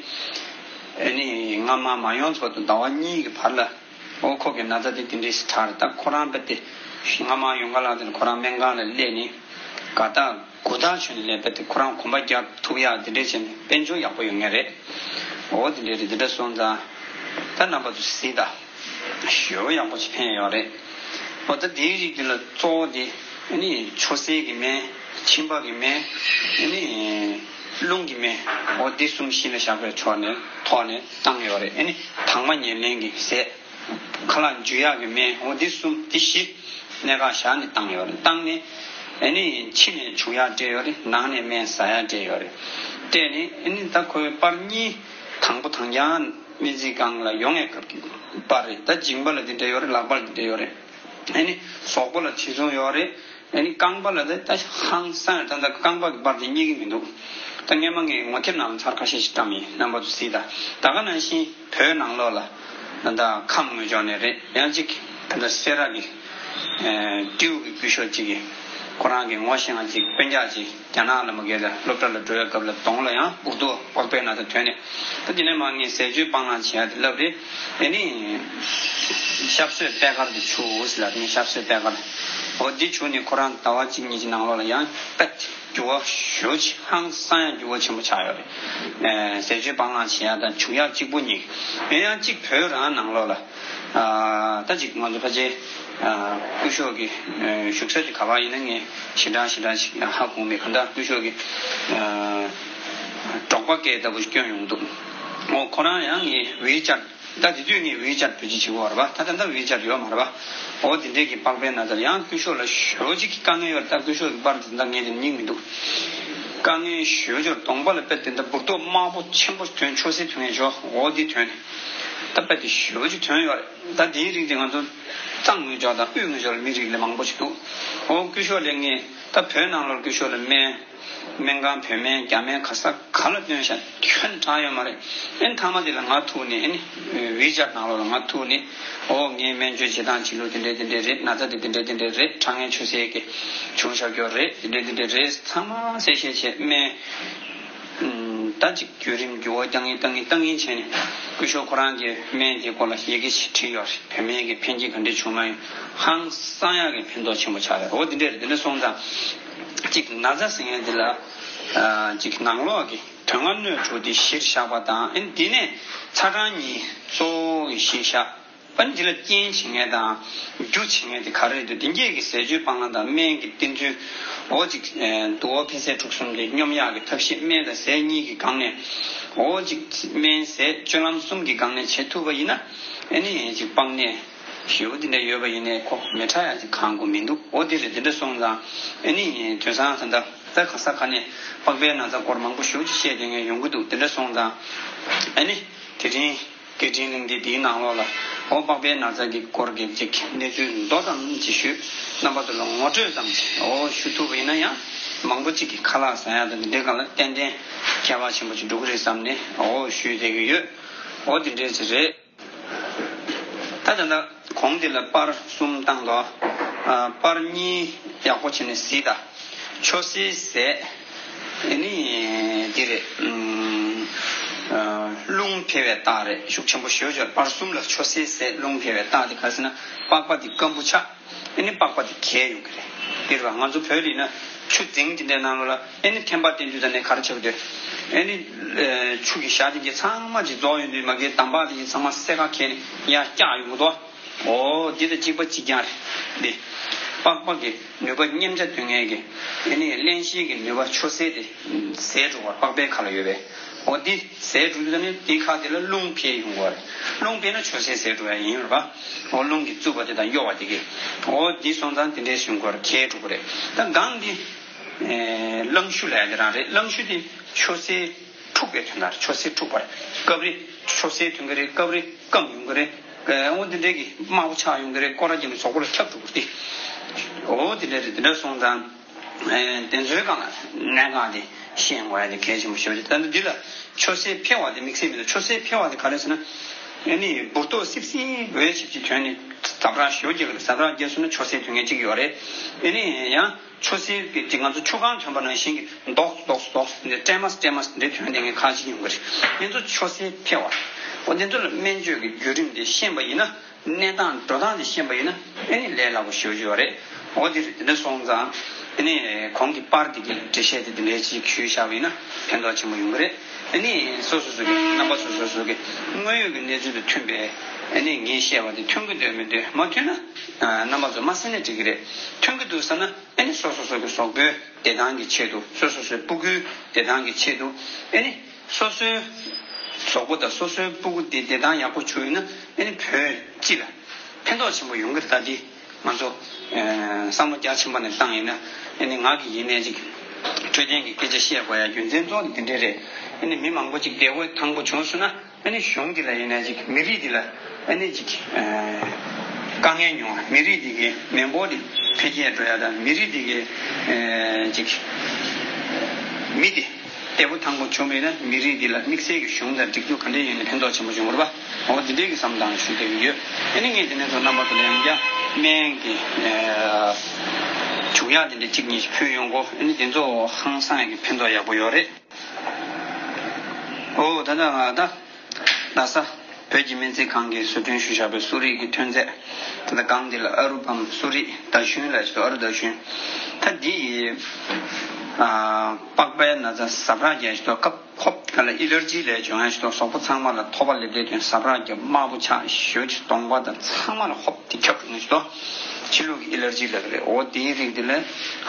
ཨ་ནི་སྔ་མ་མ་ཡོང་བར་དུ་ཟླ་བ་གཉིས་ཀྱི་བར་ལ་ཨོ་ཁོ་གི་ན་ཚ་དེ་དེ་འདྲས་སེ་དྲག་རེད། ད་ཁོ་རང་རྦད་དེ་སྔ་མ་ཡོང་ག་ལ་དེ་ཁོ་རང་སྨན་ཁང་ལ་སླེབས་ནས་དགའ་ཐག་དགུ་ཐག་ཆོད་ནས་སླེབས་པ་དེ་ཁོ་རང་གོམ་པ་རྒྱག་ཐུབ་ཡག་དེ་འདྲས་བྱས་ནས་དཔལ་འབྱོར་ཡག་པོ་ཡོད་ངེས་རེད། ཨོ་དེ་འདྲས་རེད། དེ་འདྲ་སོང་ཙང་ད་རྣམ་པ་ཚོ་གཟིགས་དང་། ཞེ་པོ་ཡག་པོ་ཞིག་ཕན་ཡོད་རེད། འོ་ད་དེའི་རིགས་དེ་ལ་གཙོ་བོ་དེ་ཨ་ནི་མཆོད་སའི་གི་སྨན། མཆིན་པ་གི་སྨན། ཨ་ནི་རླུང་གི་སྨན། འོ་འདི་གསུམ་གཞི་ལ་བཞག་པའི་ཕྱོགས་ནས་ཐོག་ནས་བཏང་ཡོད་རེད། ཨ་ནི་དྭངས་མ་ཉེར་ལེན་གྱི་ཟས། ཁ་ལག་འཇུ་ཡག་གི་སྨན། འོ་འདི་གསུམ་འདི་བཞི་གནད་འགག་བཞག་ནས་བཏང་ཡོད་རེད། བཏང་ནས་ཨ་ནི་ཕྱི་ནས་བྱུག་ཡག་སྤྲད་ཡོད་རེད། ནང་ནས་སྨན་ཟ་ཡག་སྤྲད་ཡོད་རེད། སྤྲད་ནས་ཨ་ནི་ད་ཁོའི་པར་གཉིས། དང་པོ་དང་རྐྱང་སྨན་རྩིས་ཁང་ལ་ཡོང་བའི་སྐབས་ཀྱི་པར་རེད། ད་མཇིང་པ་ལ་དེ་འདྲ་ཡོད་རེད། ལག་པ་ལ་དེ་འདྲ་ཡོད་རེད། ཨ་ནི་གཟུགས་པོ་ལ་ཆེ་ཆུང་ཡོད་རེད། ཨ་ནི་རྐང་པ་ལ་ད་ད་ཧང་སང་ད་ད་རྐང་པ་གི་པར་དེ་རྙེད་ཀྱི་མི་འདུག་ད་སྔས་མ་ངས་ངོ་དེབ་ནང་ལ་ཚར་ཁ་ཤས་ཤིག་བཀྲམ་ཡིན། རྣམ་པ་ཚོ་གཟིགས་དང་། ད་ག་ནང་བཞིན་བོད་ནང་ལོགས་ལ་ད་ད་ཁམས་ངོས་ཕྱོགས་ནས་རེད། ཡང་གཅིག་ད་ད་སེ་ར་གི་ཨ་ཀྲིའུ་གི་སྐུ་ཞབས་གཅིག་གིས་ཁོ་རང་གི་ངོ་ཤེས་ང་གཅིག་སྤུན་ཀྱག་གཅིག་རྒྱ་ནག་ལ་མ་གི་ལ་སློབ་གྲྭ་ལ་འགྲོ་བའི་སྐབས་ལ་གདོང་ལ་ཡང་དབུགས་ཐོག་པགས་པའི་ན་ཚ་ཐོན་ནས། ད་དེ་ནས་མར་ངས་ཟས་སྤྱོད་སྤང་བླང་བྱེད་ཡ་དེ་ལབ་རེད། དེ་ནི་ཤབ་སོས་པད་དཀར་དེ་བྱུགས་ཟེར་ལབ། ངས་ཤབ་སོས་པད་དཀར། འོ་འདི་བྱུགས་ནས་ཁོ་རང་ཟླ་བ་གཅིག་གཉིས་ཀྱི་ནང་ལོགས་ལ་ཡང་དཔེ་འགྱུར་བ་ཞེ་པོ་ཅིག་ཧང་སང་ཡ་འགྱུར་བ་ཆེན་པོ་ཆགས་ཡོད་རེད། ཨ་ཟས་སྤྱོད་སྤང་བླང་བྱེད་ཡ་དང་བྱུག་ཡ་གཅིག་པོ་གཉིས། ཡང་ཡང་གཅིག་བོད་རང་ནང་ལོགས་ལ། ཨ་ད་ཅིག་ང་ཚོ་ཕལ་ཆེར་ཨ་སྐུ་ཞབས་ཀྱི་ཨ་བཞུགས་ས་དེ་ག་པར་ཡིན་ན་ངས་ཞེ་དྲག་ཞེ་དྲག་ཅིག་ཧ་གོ་མེད། གང་ལྟར་སྐུ་ཞབས་ཀྱི་ཨ་འབྲོག་པ་སྐད་ལྟ་བུ་ཞིག་བསྐྱོན་ཡོང་འདུག་འོ་ཁོ་རང་ཡང་ངས་ཝེ་ཅཊ། ད་དེ་དུས་ངས་ཝེ་ཅཊ་བེད་སྤྱོད་བྱེད་ཀྱི་ཡོད་རེད་པ། ད་ད་ལྟ་ཝེ་ཅཊ་ཡོད་མ་རེད་པ། འོ་དེ་འདྲས་ཀྱི་པགས་པའི་ན་ཚ་ཡང་སྐུ་ཞབས་ལ་ཞེ་པོ་ཅིག་གི་དཀའ་ངལ་ཡོད་རེད། ད་སྐུ་ཞབས་ཀྱི་པར་དེ་ད་ངས་དེ་རྙེད་མི་འདུག་དཀའ་ངལ་ཞེ་པོ་ཅིག་གདོང་པ་ལ་དཔེ་དེ་འདྲ་འབུར་ཏོག་དམར་པོ་ཆེན་པོ་ཐོན། ཆུ་སེར་ཐོན་ཡས་ཅིག་འོ་འདི་ཐོན་ནས་ད་དཔེ་དེ་ཞེ་པོ་ཅིག་ཐོན་ཡོད་རེད། ད་དེའི་རིགས་དེ་ང་ཚོ་གཙང་ངོས་ཕྱོགས་དང་དབུས་ངོས་ཕྱོགས་ལ་མི་རིགས་ལ་མང་པོ་ཞིག་འདུག་འོ་སྐུ་ཞབས་ལགས་ངས་ད་བོད་ནང་ལོགས་སྐུ་ཞབས་ལ་སྨན། སྨན་ཁང་བོད་སྨན་རྒྱ་སྨན་ག་ས་ག་ལ་བསྟེན་ཤག་ཁྱོན་དྲག་ཡོད་མ་རེད། ཨེ་མཐའ་མ་དེ་ལ་ང་ཐུག་ནས། ཨེ་ནི་ཝི་ཅེཊ་ནང་ལོགས་ལ་ང་ཐུག་ནས། ཨོ་ངའི་སྨན་བཅོས་བྱེད་སྟངས་བྱེད་ལུགས་དེ་འདྲས་དེ་འདྲས་རེད། ན་ཚ་དེ་དེ་འདྲས་དེ་འདྲས་རེད། ཁྲག་ངན་ཆུ་སེར་གྱི་བྱུང་བཞག་ཡོད་རེད། དེ་འདྲས་དེ་འདྲས་རེད། ཚང་མ་གསལ་བཤད་བྱས། སྨན་ད་ཅིག་བརྒྱུད་རིམ་བརྒྱུད་པ་བཏང་གིན་བཏང་གིན་བཏང་གིན་བྱས་ནས། སྐུ་ཞབས་ཁོ་རང་གིས་སྨན་དེའི་སྐོར་ལ་ཡི་གེ་ཞིག་བྲིས་ཡོད་རེད། བོད་སྨན་གྱི་ཕན་སྐྱེད་ག་འདྲས་བྱུང་མ་ཡོང་། ཧང་སང་ཡག་གི་ཕན་ཐོགས་ཆེན་པོ་ཆགས་རེད། འོ་དེ་འདྲས་རེད། དེ་འདྲས་སོང་ཙང་ཅིག་ན་ཚ་ཟེར་མཁན་དེ་ལ་ཅིག་ནང་ལོགས་ཀྱི་དོན་ལྔ་སྣོད་དྲུག་དེ་གཞིར་བཞག་པ་དང་། ཨེ་འདི་ནས་ཚ་གྲང་གཉིས་གཙོ་བོ་གི་གཞིར་བཞག་པ་ནི། འདི་ལ་རྐྱེན་བྱེད་མཁན་དང་རྒྱུ་བྱེད་མཁན་དེ་ག་རེ་རེད་འདུག་འདི་གྱད་ཀྱི་ཟས་སྤྱོད་སྤང་བླང་དང་སྨན་གྱི་བསྟེན་ཚུལ། འོ་ཅིག་དུག་འོ་འཕེལ་ཟད་འཁྲུག་གསུམ་གྱི་སྙོམས་ཡག་གི་ཐབས་ཤེས། སྨན་དང་ཟས་གཉིས་ཀྱི་སྒང་ནས། འོ་ཅིག་སྨན་ཟས་སྤྱོད་ལམ་གསུམ་གྱི་སྒང་ནས་བྱེད་ཐུབ་པ་ཡིན་ན། ཨེ་ནི་ཅིག་སྤང་ནས་ཞེ་པོ་འདི་འདྲ་ཡོད་པ་ཡིན་ནའི་ཁོ་མི་དྲག་ཡག་ཅིག་གང་དགོས་མི་འདུག་འོ་དེ་རེད། དེ་འདྲ་སོང་ཙང་ཨེ་ནི་དེང་སང་ད་ལྟ་ད་ག་ས་ག་ནས་པགས་པའི་ན་ཚ་སྐོར་མང་པོ་ཞེ་པོ་ཅིག་བཤད་བསྡད་མཁན་ཡོང་གི་འདུག་དེ་འདྲ་སོང་ཙང་ཨེ་ནི་དེ་རིང་སྐད་འཕྲིན་གླེང་སྟེགས་འདིའི་ནང་ལོགས་ལ། འོ་པགས་པའི་ན་ཚ་གི་སྐོར་གྱི་ཅིག་གནས་ཚུལ་མདོ་ཙམ་ཅིག་ཞུས། རྣམ་པ་ཚོ་ལ་ངོ་སྤྲོད་ཙམ་ཅིག་འོ་ཞུ་ཐུབ་པ་ཡིན་ན་ཡང་། མང་པོ་ཅིག་གིས་ཁ་ལག་ཟ་ཡག་དང་འདི་འདྲའི་སྒང་ལ་ཏན་ཏན་ཁྱད་པར་ཆེན་པོ་ཅིག་འགྲོ་གི་རེད་བསམ་ནས་འོ་ཞུས་བསྡད་ཀྱི་ཡོད། འོ་དེ་འདྲས་ཅིག་རེད། ད་ད་ལྟ་གོང་དེ་ལ་པར་གསུམ་བཏང་འདུག་ཨ། པར་གཉིས་ཡག་པོ་བྱས་ནས་གཟིགས་དང་། ཆུ་སེར་ཟས། ཨེ་ནི་འདི་རེད། ཨུམ། ཨ། རླུང་འཕེལ་བའི་རྟགས་རེད། ཤུགས་ཆེན་པོ་ཞེ་པོ་ཅིག་པར་གསུམ་ལ་ཆུ་སེར་ཟས་རླུང་འཕེལ་བའི་རྟགས་དེ་ག་རེ་ཟེར་ན། པགས་པ་དེ་སྐམ་པོ་ཆགས། ཨེ་ནི་པགས་པ་དེ་གས་ཡོང་གི་རེད། འདིར་བ་ང་ཚོ་བོད་ལ་ཡིན་ན་ཆུ་རྫིང་དེ་འདྲའི་ནང་ལོགས་ལ། ཨེ་ནི་ཐན་པ་བསྟན་དུས་ད་ནས་ག་རེ་བྱེད་དགོས་འདུག་ཨེ་ནི་ཆུ་གི་ཞག་དེ་གྱད་ཚང་མ་ཅིག་རྫོགས་ཡོང་དུས་མ་གིའི་འདམ་བག་དེ་གྱད་ཚང་མ་སེར་ཁ་གས་ནས་ཡར་བཀྱག་ཡོང་གི་འདུག་འོ་འདི་དང་གཅིག་པ་གཅིག་རྐྱང་རེད་འདི། པགས་པ་གི་ནུས་པ་མཉེན་ཆ་ཐོན་མཁན་གྱི། ཨེ་ནི་བརླན་གཤེར་གྱི་ནུས་པ་ཆུ་སེར་དེ་ཟད་འགྲོ་བར། པགས་པའི་ཁ་ལ་ཡོད་པས། འོ་འདི་ཟད་འགྲོ་དུས་ད་ནི་དེའི་ཁ་དེ་ལ་རླུང་འཕེལ་ཡོང་གི་རེད། རླུང་འཕེལ་ན་ཆུ་སེར་ཟད་འགྲོ་ཡག་ཡིན་རེད་པ། འོ་རླུང་གི་རྩུབ་པ་དེ་དང་གཡོ་བ་དེ་གིས། འོ་འདི་སོང་ཙང་དེ་འདྲའི་བྱུང་གི་རེད། གས་འགྲོ་གི་རེད། ད་སྒང་འདི། ཨེ། རླངས་ཤུགས་ལབ་ཡག་དེ་རང་རེད། རླངས་ཤུགས་དེ་ཆུ་སེར་འཁྲུགས་པའི་དོན་དག་རེད། ཆུ་སེར་འཁྲུགས་པ་རེད། སྐབས་རེ་ཆུ་སེར་ཐོན་གྱི་རེད། སྐབས་རེ་སྐམ་ཡོང་གི་རེད། ཨེ། འོ་འདི་འདྲའི་གི་དམར་པོ་ཆགས་ཡོང་གི་རེད། སྐོར་ར་རྒྱབ་ནས་གཟུགས་པོ་ལ་ཁྱབ་འགྲོ་གི་རེད། འོ་འདི་འདྲ་རེད། འདི་འདྲ་སོང་ཙང་། ཨེ། དེ་ཚོའི་སྒང་ལ་གནད་འགག་དེ་ཤེས་དགོས་ཡག་དེ་གལ་ཆེན་པོ་ཞེ་པོ་ཅིག་ད་ལྟ་འདི་ལ་ཆུ་སེར་འཕེལ་བ་དེ་དམིགས་བསལ་མི་འདུག་ཆུ་སེར་འཕེལ་བ་དེ་ག་རེ་ཟེར་ན། ཨེ་ནི་འབུར་ཏོག་སིབ་སིབ་འོད་ཆིབ་ཆིབ་ཐོན་ནས་འཛག་རགས་ཞེ་པོ་རྒྱག་གི་རེད། འཛག་རགས་རྒྱག་སོང་ན་ཆུ་སེར་ཐོན་མཁན་གཅིག་ཡོད་རེད། ཨེ་ནི་ཡང་ཆུ་སེར་གྱི་ཅིག་ང་ཚོ་ཆུ་སྒང་ཐོན་པ་ནང་བཞིན་གྱི་མདོག་མདོག་མདོག་འདི་སྐྲན་མ་སྐྲན་མ་འདི་ཐོན་བསྡད་མཁན་ཁག་ཅིག་ཡོང་གི་རེད། དེ་ཚོ་ཆུ་སེར་འཕེལ་བ། འོ་དེ་ཚོ་ལ་སྨན་བཅོས་ཀྱི་བརྒྱུད་རིམ་དེ་ཤེས་པ་ཡིན་ན། གནས་སྟངས་འགྲོ་སྟངས་དེ་ཤེས་པ་ཡིན་ན། ཨེ་ནི་ལས་སླ་པོ་ཞེ་པོ་ཅིག་ཡོད་རེད། འོ་དེ་རེད། དེ་འདྲ་སོང་ཙང་ཨེ་ནི་གོང་གི་པར་དེ་གི་འགྲེལ་བཤད་དེ་དེ་འདྲའི་ཅིག་ཞུས་བཞག་པ་ཡིན་ན་ཕན་ཐོགས་ཆེན་པོ་ཡོང་གི་རེད། ཨེ་ནི་སོ་སོ་སོ་གི་རྣམ་པ་སོ་སོ་སོ་གི་དངོས་ཡོད་ཀྱི་གནས་ཚུལ་དང་མཐུན་པའི། ཨེ་ནི་ངས་བཤད་པ་དེ་མཐུན་གྱི་འདུག་མི་འདུག་མ་མཐུན་ན་རྣམ་པ་ཚོ་མ་གསན་ན་འགྲིག་གི་རེད། མཐུན་གྱི་འདུག་བསམ་ན། ཨེ་ནི་སོ་སོ་སོ་གི་གཟུགས་པོའི་བདེ་ཐང་གི་ཆེད་དུ། སོ་སོ་སོའི་སྤུ་གུའི་བདེ་ཐང་གི་ཆེད་དུ། ཨེ་ནི་སོ་སོའི་གཟུགས་པོ་དང་སོ་སོའི་སྤུ་གུ་དེ་བདེ་ཐང་ཡག་པོ་བྱུང་ཡོད་ན། ཨེ་ནི་བོད་སྤྱི་ལ་ཕན་ཐོགས་ཆེན་པོ་ཡོང་གི་རེད། ད་འདི་ང་ཚོ་ཨེ་བསམ་བློ་རྒྱ་ཆེན་པོ་ནས་བཏང་ཡིན་ན། ཨེ་ནི་ང་གི་ཡིན་ནའི་ཅིག་འཕྲོད་བསྟེན་གྱི་སྐད་ཆ་བཤད་དགོས་ཡག་རྒྱུ་མཚན་གཙོ་བོ་དེ་འདི་འདྲས་རེད། ཨེ་ནི་མི་མང་པོ་ཅིག་བདེ་པོ་ཐང་པོ་བྱུང་སོང་ན། ཨ་ནི་གཞུང་འདི་ལ་ཡིན་ན་ཅིག་མི་རིགས་འདི་ལ་ཨ་ནི་ཅིག་ཨ་དཀའ་ངལ་མྱོང་བ། མི་རིགས་འདི་གི་མི་འབོར་འདི་འཕེལ་རྒྱས་འགྲོ་ཡ་དང་། མི་རིགས་འདི་གི་ཨ་ཅིག་མི་འདི་བདེ་པོ་ཐང་པོ་བྱུང་བ་ཡིན་ན། མི་རིགས་འདི་ལ་དམིགས་བསལ་གྱི་གཞུང་དང་སྒྲིག་འཛུགས་ག་འདྲས་ཡོད་ན་ཕན་ཐོགས་ཆེན་པོ་བྱུང་བ་རེད་པ། འོ་འདི་འདྲས་ཀྱི་བསམ་སྟངས་ཞུ་བསྡད་ཀྱི་ཡོད། ཨ་ནི་ངས་དེ་ནས་ཚོ་རྣམ་པ་ཚོ་ལ་ཡང་བསྐྱར་སྨན་གྱི་ཨ་བྱུག་ཡག་དེ་འདྲས་གཅིག་གཉིས་ཤིག་ཕུལ་ཡོང་གོ། ཨ་ནི་དེ་ཚོ་ཧང་སང་ཡག་གི་ཕན་ཐོགས་ཡག་པོ་ཡོད་རེད། ཨོ་ད་ད་ང་ད་ལྷ་ས་བོད་ཀྱི་སྨན་རྩིས་ཁང་གིས་བཟོ་སྐྲུན་ཞུས་བཞག་པའི་གསོ་རིག་གི་ཐོན་རྫས། ད་ལྟ་སྒང་འདི་ལ་ཨ་རུ་བམ་གསོ་རིག་ད་ཞུན་ལབ་ཞིག་འདུག་ཨ་རུ་ད་ཞུན། ད་འདི་ཡི་ཨ་པགས་པའི་ན་ཚ་ཟབ་རགས་རྒྱག་ཞིག་འདུག་སྐབས་ཧོབ་ག་ལ་ཨེ་ལར་ཇི་ལབ་བྱུང་ཡག་ཞིག་འདུག་གཟུགས་པོ་ཚང་མ་ལ་ཐོ་བ་ལེབ་ལེབ་དོན་ཟབ་རགས་རྒྱག་དམར་པོ་ཆགས་ཞེ་པོ་ཅིག་གདོང་པ་དང་ཚང་མ་ལ་ཧོབ་དེ་ཁྱབ་འགྲོ་ནས་ཞིག་འདུག་ཕྱི་ལུགས་ཀྱི་ཨེ་ལར་ཇི་ལབ་ཀྱི་རེད། འོ་དེའི་རིགས་དེ་ལ་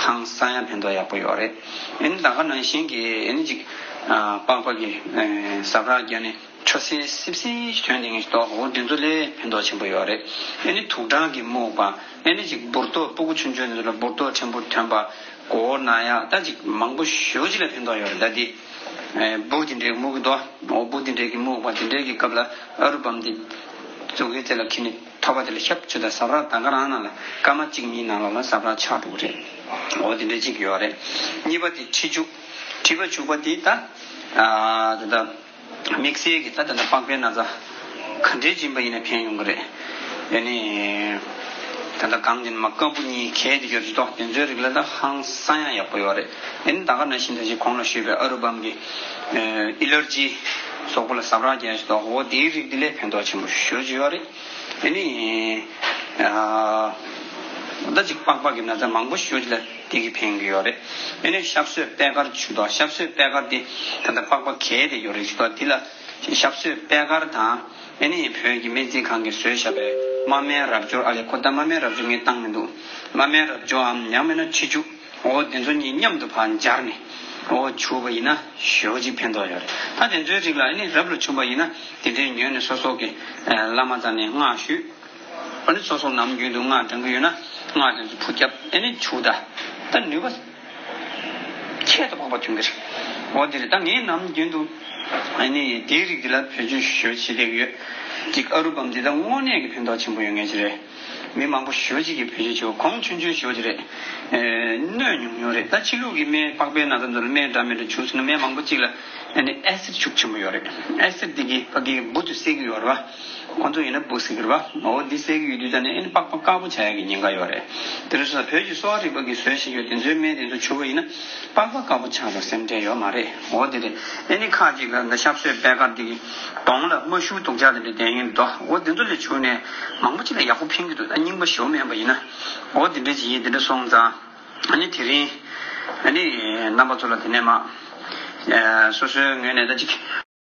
ཧང་སང་ཡག་ཕན་ཐོགས་ཡག་པོ་ཡོད་རེད། ཨེ་ནི་ད་ག་ནང་བཞིན་གྱི་ཨེ་ནི་ཅིག་ཨ་པགས་པ་གི་ཨེ་ཟབ་རགས་བརྒྱབ་ནས་ཆུ་སེར་སིབ་སིབ་ཐོན་ནས་ཞིག་འདུག་འོ་དེ་ཚོ་ལ་ཕན་ཐོགས་ཆེན་པོ་ཡོད་རེད། ཨེ་ནི་དུག་སྦྲང་གིས་རྨུགས་པ། ཨེ་ནི་ཅིག་འབུར་ཏོག་སྤུ་གུ་ཆུང་ཆུང་དེ་ཚོ་ལ་འབུར་ཏོག་ཕྲན་བུ་ཐོན་པ། གོ་ན་ཡང་ད་ཅིག་མང་པོ་ཞེ་པོ་ཅིག་ལ་ཕན་ཐོགས་ཡོད་རེད། ད་འདི་འབུ་དེ་འདྲའི་སྨུག་གི་དོ། འོ་འབུ་དེ་འདྲའི་གི་སྨུག་པ་དེ་འདྲའི་གི་སྐབས་ལ་ཨ་རུ་བམ་དེ་བཙུགས་ཀྱི་ཚེ་ལ་ཁྱི་ནི་ཐོ་བ་དེ་ལ་ཤབ་ཆུ་དང་ཟ་བྲག་ད་ག་རང་ནང་ལ་སྐར་མ་གཅིག་གཉིས་ནང་ལོགས་ལ་ཟ་བྲག་ཆགས་འགྲོ་གི་རེད། འོ་དེ་འདྲའི་ཅིག་ཡོད་རེད། གཉིས་པ་དེ་མཁྲིས་བྱུག་མཁྲིས་པ་བྱུག་པ་དེ་ད་ཨ་དེ་ད། དམིགས་བསལ་གྱི་ད་ད་ལྟ་པགས་པའི་ན་ཚ་ག་འདྲའི་སྦྱིན་པ་ཡིན་ན་ཕན་ཡོང་གི་རེད། ཨ་ནི་ད་ལྟ་གང་ཡིན་མ་དཀར་པོ་གཉིས་གས་དེ་ཡོད་ཅི་ཏོག་དེ་ཚོའི་རིགས་ལ་ད་ཧང་སང་ཡང་ཡག་པོ་ཡོད་རེད། ཨ་ནི་ད་ག་ནང་བཞིན་ད་ཅི་གོང་ལ་ཞུས་པའི་ཨ་རུ་བམ་གྱི་ཨེ་ལར་ཇི་གཟུགས་པོ་ལ་ཟ་བྲག་རྒྱག་ཅི་ཏོག་འོ་དེའི་རིགས་དེ་ལས་ཕན་ཐོགས་ཆེན་པོ་ཞེ་པོ་ཅིག་ཡོད་རེད། ཨ་ནི་ཨ་ད་ཅིག་པགས་པ་གི་ན་ཚ་མང་པོ་ཞེ་པོ་ཅིག་ལ། དེ་གི་ཕན་གི་ཡོད་རེད། ཨ་ནི་ཤབ་སོས་པད་དཀར་བྱུག་དོ། ཤབ་སོས་པད་དཀར་དེ་ད་ལྟ་པགས་པ་གས་དེ་ཡོད་རེད་ཅི་ཏོག་དེ་ལ་ཤབ་སོས་པད་དཀར་དང་ཨ་ནི་བོད་ཀྱི་སྨན་རྩིས་ཁང་གིས་བཟོས་བཞག་པའི་མ་སྨན་རབ་སྦྱོར། ཨ་ལས་ཁོ་ད་མ་སྨན་རབ་སྦྱོར་ངས་བཏང་མི་འདུག་མ་སྨན་རབ་སྦྱོར་འམ་ཡང་མིན་ན་མཁྲིས་བྱུག་འོ་དེ་ཚོ་གཉིས་མཉམ་དུ་ཕར་སྦྱར་ནས་འོ་བྱུག་པ་ཡིན་ན་ཞེ་པོ་ཅིག་ཕན་ཐོགས་ཡོད་རེད། ད་དེ་ཚོའི་རིགས་ལ་ཨ་ནི་རབ་ལ་བྱུང་པ་ཡིན་ན་དེ་འདྲའི་ཉོས་ནས་སོ་སོ་གི་བླ་མ་རྩ་ནས་སྔགས་ཞུས། ཨ་ནི་སོ་སོ་ནམ་རྒྱུན་དུ་སྔགས་བགྲང་གི་ཡོད་ན་སྔགས་དེ་ཚོ་ཕུ་རྒྱབ་ཨ་ནི་བྱུག་ད། ད་ནུས་པ་ཁྱད་དུ་འཕགས་པ་ཐོན་གི་རེད། འོ་དེ་རེད། ད་ངས་ནམ་རྒྱུན་དུ་ཨ་ནི་དེའི་རིགས་དེ་ལ་བེད་སྤྱོད་ཞེ་པོ་བྱེད་བསྡད་ཀྱི་ཡོད། ཅིག་ཨ་རུ་བམ་འདི་ད་དངོས་གནས་ཀྱི་ཕན་ཐོགས་ཆེན་པོ་ཡོད་མཁན་ཅིག་རེད། མི་མང་པོ་ཞེ་པོ་ཅིག་གིས་བེད་སྤྱོད་བྱེད་པ་གོང་ཆུང་ཆུང་ཞེ་པོ་ཅིག་རེད། ཨེ་གནོད་ཉུང་ཉུང་རེད། ད་ཕྱི་ལུགས་ཀྱི་སྨན་པགས་པའི་ན་ཚ་ཚོ་ལ་སྨན་འདྲ་མི་འདྲ་བྱུག་ཟེར་ན་སྨན་མང་པོ་ཅིག་ལ་ཨ་ནི་ཨེ་སིད་ཤུགས་ཆེན་པོ་ཡོད་རེད། ཨེ་སིད་འདི་གིས་ཕ་གིའི་འབུ་དེ་བསད་ཀྱི་ཡོད་རེད་བ། ཁོང་ཚོ་ཡིན་ན་འབུ་ཟེར་གི་རེད་བ། འོ་འདི་བསད་ཀྱི་ཡོད་དུས་ཙང་ནས་ཨ་ནི་པགས་པ་དཀར་པོ་ཆགས་ཡག་གི་ཉེན་ཁ་ཡོད་རེད། དེ་རེད་སོང་ཙང་བོད་ཀྱི་གསོ་བ་རིག་པ་གིས་བཟོས་བཞག་ཡོད་དེ་ཚོའི་སྨན་དེ་ཚོ་བྱུག་པ་ཡིན་ན་པགས་པ་དཀར་པོ་ཆགས་དང་སེམས་ཁྲལ་ཡོད་མ་རེད། འོ་དེ་རེད། ཨ་ནི་ཁ་ཅིག་ལ་འདི་ཤབ་སོས་པད་དཀར་འདི་གི་གདོང་ལ་རྨ་ཤུལ་སྡུག་ཅག་དེ་འདྲ་ལྡན་གྱི་འདུག་འོ་དེ་ཚོ་ལ་བྱུག་ནས་མང་པོ་ཅིག་ལ་ཡག་པོ་ཕན་གྱི་འདུག་ད་རྙིང་པ་ཞེ་པོ་མིན་པ་ཡིན་ན། འོ་དེ་འདྲ་ཅིག་ཡིན། དེ་འདྲ་སོང་ཙང་ཨ་ནི་དེ་རིང་ཨ་ནི་རྣམ་པ་ཚོ་ལ་དེ་ནས་མ། ཨ་སོ་སོའི་ངོས་ནས་ད་ཅིག་